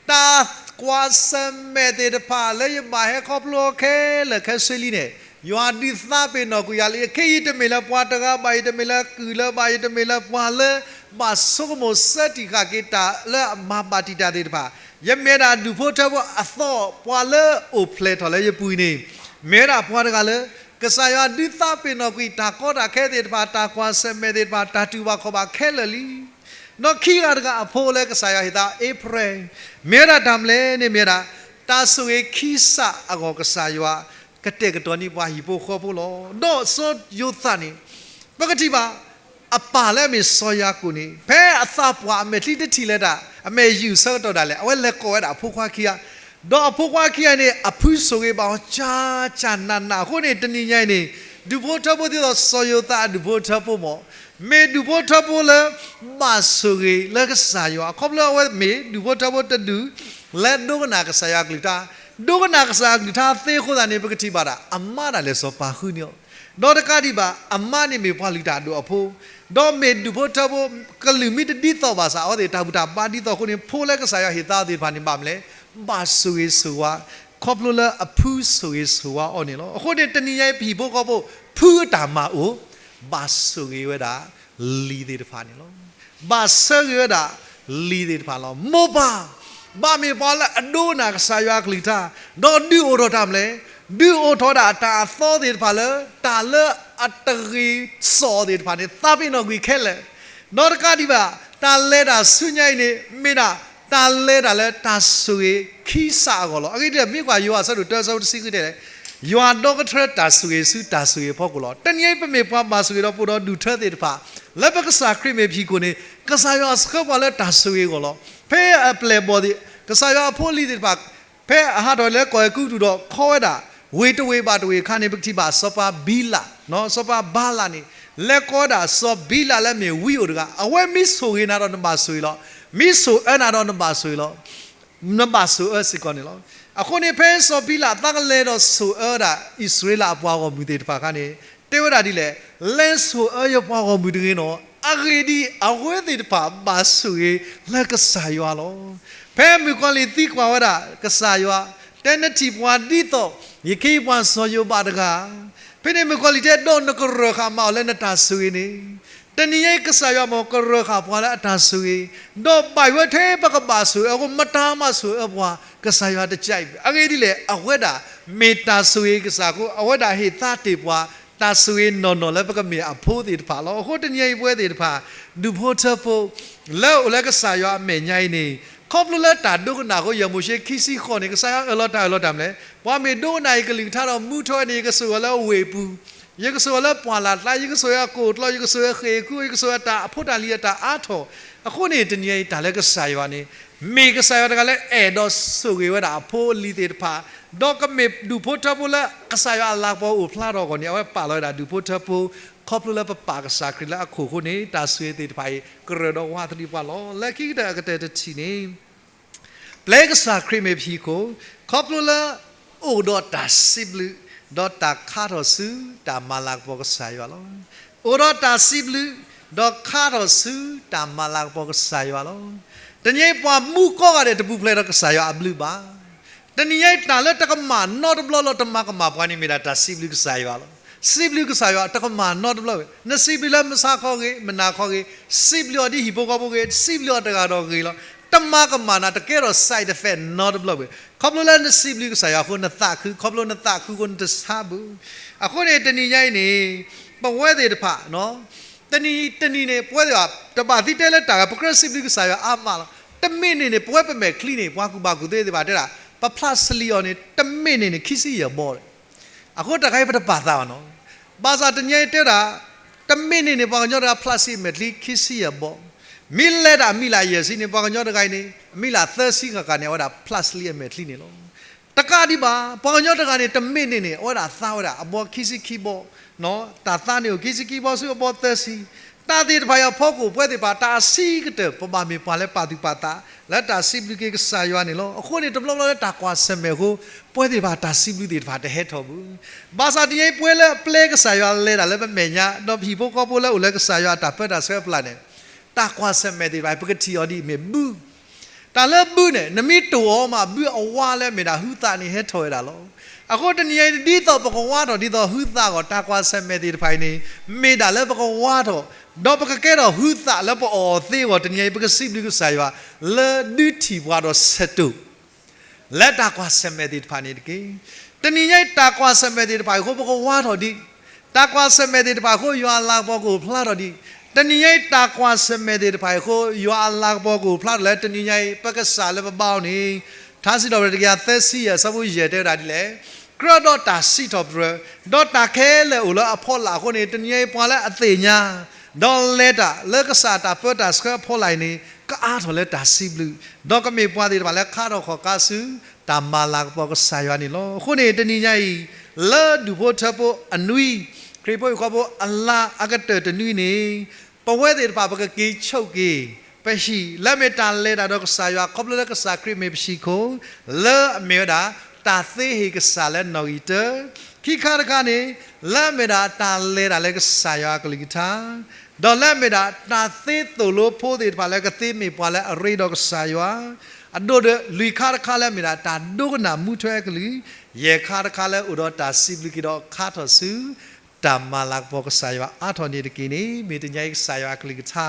တၢ်ကွၢ်ဆၢၣ်မဲာ်သ့ၣ်တဖၣ်လၢယဘၣ်ဟဲခီဖျိခဲလၢာ်ခဲဆ့လံန့ၣ်, ယွၤဒုးသးပ့ၤနီၣ်ကွံာ်ယၤလံ. ခဲအံၤယတမ့ၢ်လၢပှၤတဂၤဘၣ်, ယတမ့ၢ်လၢကုၢ်လၢဘၣ်, ယတမ့ၢ်လၢပှၤလၢ ဘၣ်ဆိကမိၣ်ဆၢထံၣ်ဃာ်က့ၤတၢ်လၢအမၤဘၣ်တံာ်တာ်သ့ၣ်တဖၣ်, ယမ့ၢ်ဝဲဒၣ်ဒူၣ်ဖိထၢဖိအသီ, ပှၤလၢအိၣ်ဖျဲၣ်ထီၣ်လၢယပူၤအံၤန့ၣ် မ့ၢ်ဝဲဒၣ်ပှၤတဂၤလၢ ကစၢ်ယွၤဒုးသးပ့ၤနီၣ်ကွံာ်တၢ်ကီတၢ်ခဲသ့ၣ်တဖၣ်, တၢ်ကွၢ်ဆၢၣ်မဲာ်သ့ၣ်တဖၣ်, တၢ်တူၢ်ဘၣ်ခီၣ်ဘၣ်ခဲလၢာ်လံ. ဒီးခံဂၤတဂၤအဖိလၢကစၢ်ယွၤဟ့ၣ်သါ အ့ဖြံ, မ့ၢ်ဝဲဒၣ်တၢ်မနုၤလဲၣ်န့ၣ် မ့ၢ်ဝဲဒၣ် တၢ်ဆိၣ်ဂ့ၤခံစးအဂီၢ် ကစၢ်ယွၤကတဲာ်ကတီၤန့ၢ်ပှၤဟံၣ်ဖိဃီဖိလီၤ. ဒီးစီၤယိၤသးန့ၣ် ပကထံၣ်ဘၣ် အပၢ်လၢအမ့ၢ်စီၤယၤကိာ်န့ၣ် ဖဲအသးပှၢ်အမဲာ်ချံတထံၣ်လၢၤတၢ် အမဲာ်ယုၢ်ဆၢကတီၢ်ဒၣ်လဲာ် အဝဲလဲၤကိးဝဲဒၣ်အဖိခွါခံဂၤ, ဒီးအဖိခွါခံဂၤန့ၣ် အဖုဆိၣ်ဂ့ၤဘၣ်အီၤ ကၢ်ကၢ်နးနးအဃိန့ၣ် တနံၤညါအံၤန့ၣ် ဒူၣ်ဖိထၢဖိဒ်သိးစီၤယိၤသးအဒူၣ်ဖိထၢဖိမ့ၢ် မ့ၢ်ဒူၣ်ဖိထၢဖိလၢ ဘၣ်ဆိၣ်ဂ့ၤလၢကစၢ်ယွၤ ခီဖျိအဝဲမ့ၢ်ဒူၣ်ဖိထၢဖိတဒူၣ် လၢဒိကနၣ်ကစၢ်ယွၤကလုၢ်ကထါ, ဒိကနၣ်ကစၢ်ယွၤကလုၢ်ကထါသ့အဃိသတးန့ၣ် ပကထံၣ်ဘၣ်ဒၣ် အမါဒၣ်လဲာ်စီၤပၤဃုန့ၢ်အီၤ, ဒီးတကးဒံးဘၣ် အမါန့ၣ်မ့ၢ်ပှၤလုၢ်တၢ်ဒိၣ်အဖိ, ဒီးမ့ၢ်ဒူၣ်ဖိထၢဖိ ကလုၢ်မ့ၢ်တဒ်သိးဘၣ်ဆၣ် အဝဲသ့ၣ်တၢ်ဘူၣ်တၢ်ဘါဒ်သိးအဃိန့ၣ် ဖိလၢကစၢ်ယွၤဟ့ၣ်သါအီၤသ့ၣ်တဖၣ်န့ၣ် ဘၣ်မနုၤလဲၣ်, ဘၣ်ဆိၣ်ဂ့ၤဆိၣ်ဝါ ခီဖျိလၢအဖုဆိၣ်ဂ့ၤဆိၣ်ဝါအီၤန့ၣ်လီၤ. အဃိန့ၣ် တနံၤညါအံၤ ပဟံၣ်ဖိဃီဖိ ဖုအတၢ်မၤအိၣ် ဘၣ်ဆိၣ်ဂ့ၤဝဲဒၣ် လံၤသ့ၣ်တဖၣ်န့ၣ်လီၤ. ဘၣ်ဆိၣ်ဂ့ၤဝဲဒၣ် လံၤသ့ၣ်တဖၣ်လီၤ. မိၢ်ပၢ် ဘၣ်မ့ၢ်ပှၤလၢအဒိကနၣ်ကစၢ်ယွၤကလုၢ်ကထါ, ဒီးဒုးအိၣ်ထီၣ်တၢ်မနုၤလဲၣ်, ဒုးအိၣ်ထီၣ်ဒၣ်တၢ်အသီသ့ၣ်တဖၣ်လၢ တၢ်လၢအတဂ့ၤစိာ်သ့ၣ်တဖၣ်န့ၣ် သးပ့ၤနီၣ်ကွံာ်ခဲလၢာ်, ဒီးတကးဒံးဘၣ် တၢ်လဲၤတၢ်ဆူညါအံၤန့ၣ် မ့ၢ်ဒၣ် တၢ်လဲၤတၢ်လၢတၢ်ဆိၣ်ဂ့ၤခံစးအဂီၢ်လီၤ. အဂ့ၢ်ဒ်လဲၣ် မ့ၢ်ကွၢ်ယိၤဟၣ်အဆၢဒိၣ်တၢ အဆၢဖိတဆံဃုတဲလဲၣ်, ယွၤဒီကထၢတၢ်ဆိၣ်ဂ့ၤဆူတၢ်ဆိၣ်ဂ့ၤအဖီခိၣ်လီၤ. တနံၤအံၤ ပမ့ၢ်ပှၤဘၣ်ဆိၣ်ဂ့ၤဒီးပအိၣ်ဒီးဒူၣ်ထၢသ့ၣ်တဖၣ် လၢပကစၢ်ခရံာ်မ့ၢ်ပဟံၣ်ခိၣ်န့ၣ် ကစၢ်ယွၤဆှၢပှၤလၢတၢ်ဆိၣ်ဂ့ၤအဂီၢ်လီၤ. ဖဲအပျဲၢ်အဘီၣ်သ့ၣ် ကစၢ်ယွၤအဖိအလံၤသ့ၣ်တဖၣ် ဖဲအဟးထီၣ်လၢကီၢ်အဲၤကူပတူးဒီးခီဝဲဒၣ် ဝ့ၢ်တဝ့ၢ်ဘၣ်တဝ့ၢ်အခါန့ၣ် ပကထံၣ်ဘၣ်စီၤပၤဘံလး, စီၤပၤဘၤလးန့ၣ် လဲၤကိးဝဲဒၣ်စီၤဘံလးလၢအမ့ၢ်ဝံအိၣ်တဂၤ, အဝဲမ့ၢ်ဆိၣ်ဂ့ၤနၤဒီးနဘၣ်ဆိၣ်ဂ့ၤလီၤ. မ့ၢ်ဆိၣ်အၢနၤဒီးနဘၣ်ဆိၣ်ဂ့ၤလီၤ. နဘၣ်ဆိၣ်အၢစ့ၢ်ကီးန့ၣ်လီၤ. အဃိန့ၣ် ဖဲစီၤဘံလးသးကလဲၤဒီးဆိၣ်အၢဝဲဒၣ် အံၣ်စရ့လးအပှၤဂီၢ်မုၢ်သ့ၣ်တဖၣ်အခါန့ၣ် တဲဝဲဒၣ်ဒ်လဲၣ်, လဲၤဆိၣ်အၢယပှၤဂီၢ်မုၢ်တဂ့ၤနီၣ်, အဂ့ၢ်ဒ်အံၤ အဝဲသ့ၣ်တဖၣ်ဘၣ်ဆိၣ်ဂ့ၤလၢကစၢ်ယွၤလီၤ. ဖဲမုၣ်ကီၤလံၢ်သံကွၢ်ဝဲဒၣ်ကစၢ်ယွၤ, တဲနထံၣ်ပှၤဒ်သိး ယခ့ယပှၤစီၤယိၤဘးတဂၤ, ဖဲန့ၣ်မုၣ်ကီၤလံၢ်တဲ ဒီးနကရၢၢ်ဃာ်မးအီၤလၢနတၢ်ဆိၣ်ဂ့ၤန့ၣ်, တနံၤညါအံၤကစၢ်ယွၤမ့ၢ်ကရၢၢ်ဃာ်ပှၤလၢအတၢ်ဆိၣ်ဂ့ၤ, ဒီးဘၣ်ဝဲထဲပကဘၣ်ဆိၣ်အၢအဃိ မတၤမးဆိၣ်အၢပှၤ, ကစၢ်ယွၤတကးအံၤ အဂ့ၢ်ဒ်လဲၣ်, အဝဲဒၣ်မ့ၢ်တၢ်ဆိၣ်ဂ့ၤကစၢ်အဃိ အဝဲဒၣ်ဟ့ၣ်သါတ့ၢ်ပှၤ တၢ်ဆိၣ်ဂ့ၤနီၢ်နီၢ်လၢပကမ့ၢ်အဖိသ့ၣ်တဖၣ်လီၤ. အဃိတနံၤအံၤပဝဲသ့ၣ်တဖၣ် ဒူၣ်ဖိထၢဖိ လၢအိၣ်လၢကစၢ်ယွၤအမဲာ်ညါအံၤန့ၣ် ခီဖျိလၢတၢ်ဒိကနၣ်အဃိ ယဲၢ်မိၤၡ့ခံဆံဃိးန့ၣ် ကစၢ်ယွၤအၢၣ်လီၤတၢ်အၢၣ်လီၤတၢ်မနုၤလဲၣ်, ပှၤမ့ၢ်ဒိကနၣ်ယကလုၢ်ကထါဒီးမူထီၣ်ဝဲန့ၣ် ယကဆိၣ်ဂ့ၤလၢဝ့ၢ်ပူၤ, ယကဆိၣ်ဂ့ၤလၢပှၢ်လၢ်ကျါ, ယကဆိၣ်ဂ့ၤအကိၣ်ကျီ, ယကဆိၣ်ဂ့ၤဃ့ၢ်ခု, ယကဆိၣ်ဂ့ၤတၢ်အဖိတၢ်လံၤအတၢ်အါထီၣ်. အဃိန့ၣ် တနံၤအံၤတၢ်လၢကစၢ်ယွၤန့ၣ် မ့ၢ်ကစၢ်ယွၤတဂၤလၢအဲၣ်ဒိးဆိၣ်ဂ့ၤဝဲဒၣ်အဖိအလံၤသ့ၣ်တဖၣ်, ဒီးကမ့ၢ်ဒူၣ်ဖိထၢဖိလၢကစၢ်ယွၤအလၤကပီၤအိၣ်ဖျါထီၣ်အဂီၢ်န့ၣ် အဝဲပာ်လီၤဝဲဒၣ်ဒူၣ်ဖိထၢဖိ ခီဖျိလၢပပာ်ကစၢ်ခရံာ်လၢအခိၣ်အဃိန့ၣ် တၢ်ဆိၣ်ဂ့ၤသ့ၣ်တဖၣ်အံၤ ကရၢၢ်ဒီးဝးသဒံးပှၤလီၤ. လၢခံကတၢၢ်အကတၢၢ်တထံၣ်န့ၣ် ပျဲကစၢ်ခရံာ်မ့ၢ်ပဟံၣ်ခိၣ် ခီဖျိလၢအိၣ်ဒီးတၢ်စံးဘျုး ဒီးတၢ်ခါထီၣ်ဆူတၢ်မၤလၤကပီၤကစၢ်ယွၤလီၤ. အိၣ်ဒီးတၢ်စံးဘျုး ဒီးခါထီၣ်ဆူတၢ်မၤလၤကပီၤကစၢ်ယွၤလီၤ. တနံၤအံၤပှၤမူကိးဂၤဒဲး တပူၤဖျဲးဒီးကစၢ်ယွၤအဘျုးဘၣ်. တနံၤအံၤတၢ်လၢတကမၣ်နီတဘျီလၢတမၤကမၣ်ပှၤန့ၣ်မ့ၢ်ဒၣ်တၢ်စံးဘျုးကစၢ်ယွၤလီၤ. စံးဘျုးကစၢ်ယွၤတကမၣ်နီတဘျီဘၣ်. နစံးဘျုးလၢမုၢ်ဆါခီဂ့ၤ, မုၢ်နၤခီဂ့ၤ, စံးဘျုးအီၤဒ်ဟံၣ်ဖိဃီဖိဂ့ၤ, စံးဘျုးအီၤတဂၤဒီးဂ့ၤလီၤ. တမၤကမၣ်နၤ တကဲထီၣ် side effect နီတဘျီဘၣ်. ခီဖျိလၢနစံးဘျုးကစၢ်ယွၤအဃိနသးခု, ခီဖျိနသးခုအဃိနတဆါဘၣ်. အဃိန့ၣ် တနံၤညါအံၤန့ၣ် ပဝဲသ့ၣ်တဖၣ် တနံၤတနံၤန့ၣ် ပဝဲသ့ၣ်တဖၣ် တဘၣ်သံတဲလၢတၢ်ဂၤ ပကြၢးစံးဘျုးကစၢ်ယွၤအါမးလီၤ. တမ့ၢ်န့ၣ်န့ၣ် ပဝဲပမဲာ်ချံန့ၣ် ပှၤကူၣ်ဘၣ်ကူၣ်သ့သ့ၣ်တဖၣ်တဲဒၣ် ပဖျးစလံးအီၤန့ၣ် တမ့ၢ်န့ၣ်န့ၣ် ခံဆံယဲၢ်ဘီ. အဃိတၢ်ခါအံၤပတပာ်သးဘၣ်နီၤ. ဘၣ်ဆၣ်တနံၤအံၤတဲဝဲဒၣ် တမ့ၢ်န့ၣ်န့ၣ် ပှၤကညီတဂၤဖျးစံးအမဲာ်ချံ ခံဆံယဲၢ်ဘီ, မ့ၢ်လဲၤတၢ်အမံၤလၢ်ယဲၢ်ဆံန့ၣ် ပှၤကညီတဂၤအံၤန့ၣ် အမံၤလၢ်သၢဆံဃၣ်ဃၣ်န့ၣ် အဝဲဒၣ်ဖျးစလံးအမဲာ်ချံန့ၣ်လီၤ. တကးဒံးဘၣ် ပှၤကညီတဂၤန့ၣ် တမ့ၢ်န့ၣ်န့ၣ် အဝဲဒၣ်သါဝဲဒၣ်အဘီခံဆံခံဘီ, တၢ်သါန့ၣ်အိၣ်ခံဆံခံဘီဆူအဘီသၢဆံ. တၢ်သ့ၣ်တဖၣ်အံၤအဖီခိၣ် ပဝဲသ့ၣ်တဖၣ် တၢ်အဆံးကတၢၢ် ပဘၣ်မ့ၢ်ပှၤလၢပာ်သူၣ်ပာ်သး လၢတၢ်စံးဘျုးက့ၤကစၢ်ယွၤန့ၣ်လီၤ. အဃိန့ၣ် တဘျီဘျီလၢတၢ်ကွၢ်ဆၢၣ်မဲာ်အဃိ ပဝဲသ့ၣ်တဖၣ်တၢ်စံးဘျုးသ့ၣ်တဖၣ်တဟဲထီၣ်ဘၣ်. ဘၣ်ဆၣ်တနံၤအံၤပဝဲလၢအပျဲကစၢ်ယွၤလဲၤတၢ်လၢပမဲာ်ညါ ဒီးပဟံၣ်ဖိဃီဖိလၢအိၣ်လၢကစၢ်ယွၤအတၢ်ပၢတၢ်ဆှၢအပျၢ်န့ၣ် တၢ်ကွၢ်ဆၢၣ်မဲာ်သ့ၣ်တဖၣ် ပကထံၣ်အီၤဒ်အမ့ၢ်ဘု တၢ်လၢဘုန့ၣ် နမ့ၢ်တိၢ်အီၤမး ဘုအဝါလၢအမ့ၢ်ဒၣ်ဟုသးန့ၣ်ဟဲထီၣ်ဝဲဒၣ်လီၤ. အဃိတနံၤအံၤ ဒ်သိးပကဝါထီၣ်ဒ်သိးဟုသးအဂီၢ် တၢ်ကွၢ်ဆၢၣ်မဲာ်သ့ၣ်တဖၣ်အံၤန့ၣ် မ့ၢ်ဒၣ်လၢပကဝါထီၣ် ဒီးပကကဲထီၣ်ဟုသးလၢပအီၣ်အီၤသ့အဂီၢ် တနံၤအံၤ ပကစံးဘျုးကစၢ်ယွၤ လၢဒုးထံၣ်ပှၤဒီးဆၢတိၢ် လၢတၢ်ကွၢ်ဆၢၣ်မဲာ်သ့ၣ်တဖၣ်န့ၣ်တက့ၢ်. တနံၤညါအံၤ တၢ်ကွၢ်ဆၢၣ်မဲာ်သ့ၣ်တဖၣ်အံၤအဃိ ပကဝါထီၣ်ဒံး, တၢ်ကွၢ်ဆၢၣ်မဲာ်သ့ၣ်တဖၣ်အဃိ ယွၤအလၤကပီၤကအိၣ်ဖျါထီၣ်ဒံး, တနံၤညါအံၤ တၢ်ကွၢ်ဆၢၣ်မဲာ်သ့ၣ်တဖၣ်အံၤအဃိ ယွၤအလၤကပီၤကအိၣ်ဖျါထီၣ်လၢတနံၤညါအံၤ ပကစၢ်လၢပဘါအီၤန့ၣ် ထါစံးထီၣ်ပတြၢၤတကယၤသၢဆံယဲၢ် အဆၢဖိယဲၢ်တဲဝဲဒၣ်ဒ်လဲၣ်, ကြၢးဒီးတၢ်စံးထီၣ်ပတြၢၤ, ဒီးတၢ်ခဲလၢာ်အိၣ်လၢအဖီလာ်အဃိန့ၣ် တနံၤညါအံၤပှၤလၢအသ့ၣ်ညါ ဒီးလဲၤတၢ်လၢကစၢ်တၢ်ပၢတၢ်ဆှၢအဖီလာ်အံၤန့ၣ် ကအါထီၣ်လၢတၢ်စံးဘျုး, ဒီးကမ့ၢ်ပှၤသ့ၣ်တဖၣ်လၢခါထီၣ်ခီၣ်ခါဆူ တၢ်မၤလၤကပီၤကစၢ်ယွၤန့ၣ်လီၤ. အဃိန့ၣ် တနံၤညါအံၤ လၢဒူၣ်ဖိထၢဖိအနွံ, ခရံာ်ဖိဟံၣ်ဖိဃီဖိအလါအကတၢၢ်တနွံန့ၣ် ပဝဲသ့ၣ်တဖၣ်ပကက့ၤဆိၣ်က့ၤ ပဟံၣ်လၢအမ့ၢ်တၢ်လဲၤတၢ်ဒီးကစၢ်ယွၤ ခီဖျိလၢကစၢ်ခရံာ်မ့ၢ်ပဟံၣ်ခိၣ် လၢအမ့ၢ်ဝဲဒၣ် တၢ်သ့ဟ့ၣ်ကစၢ်လၢနီၣ်ဂံၢ်တၢ, ခံခါတခါန့ၣ် လၢအမ့ၢ်ဒၣ်တၢ်လဲၤတၢ်လၢကစၢ်ယွၤအကလုၢ်ကထါ ဒီးလၢအမ့ၢ်ဒၣ်တၢ်သ့သိၣ်လိဖိသ့ၣ်တဖၣ်လၢကသ့မ့ၢ်ပှၤလၢအရ့ဒီးကစၢ်ယွၤ, အဒိၣ်ဒီးလွံၢ်ခါတခါလၢအမ့ၢ်ဒၣ်တၢ်ဒိကနၣ်မူထွဲအကလုၢ်, ယဲၢ်ခါတခါလၢအိၣ်ဒီးတၢ်စံးဘျုးက့ၤဒီးခါထီၣ်ဆူ တၢ်မၤလၤကပီၤကစၢ်ယွၤအါထီၣ်န့ၣ်တက့ၢ်န့ၣ် မ့ၢ်တနံၤအံၤကစၢ်ယွၤအကလုၢ်ကထါ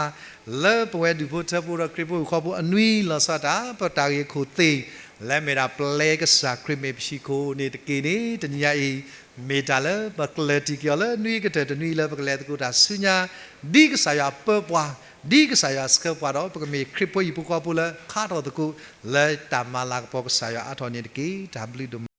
လၢပဝဲဒူၣ်ဖိထၢဖိဒီးခရံာ်ဖိဟံၣ်ဖိဃီဖိအနွံလီၤဆီဒၣ်တၢ် ပတၢ်ဂ့ၢ်ခိၣ်သ့ၣ် လၢအမ့ၢ်ဒၣ်ပျဲကစၢ်ခရံာ်မ့ၢ်ပဟံၣ်ခိၣ်န့ၣ်တက့ၢ်န့ၣ် တနံၤအံၤ မ့ၢ်တၢ်လၢပကျၢၢ်တံၢ်က့ၤအီၤလၢနွံကတၢၢ်တနွံလၢပကလဲၤသကိးတၢ်ဆူညါ, ဒ်ကစၢ်ယွၤပၢပှၤ, ဒ်ကစၢ်ယွၤဆှၢပှၤဒီး ပကမ့ၢ်ခရံာ်ဖိဟံၣ်ဖိဃီဖိလၢခါထီၣ်သကိး လၢတၢ်မၤလၤကပီၤကစၢ်ယွၤအါထီၣ်န့ၣ်တက့ၢ်. တၢ်ဘျုးဒိၣ်မး.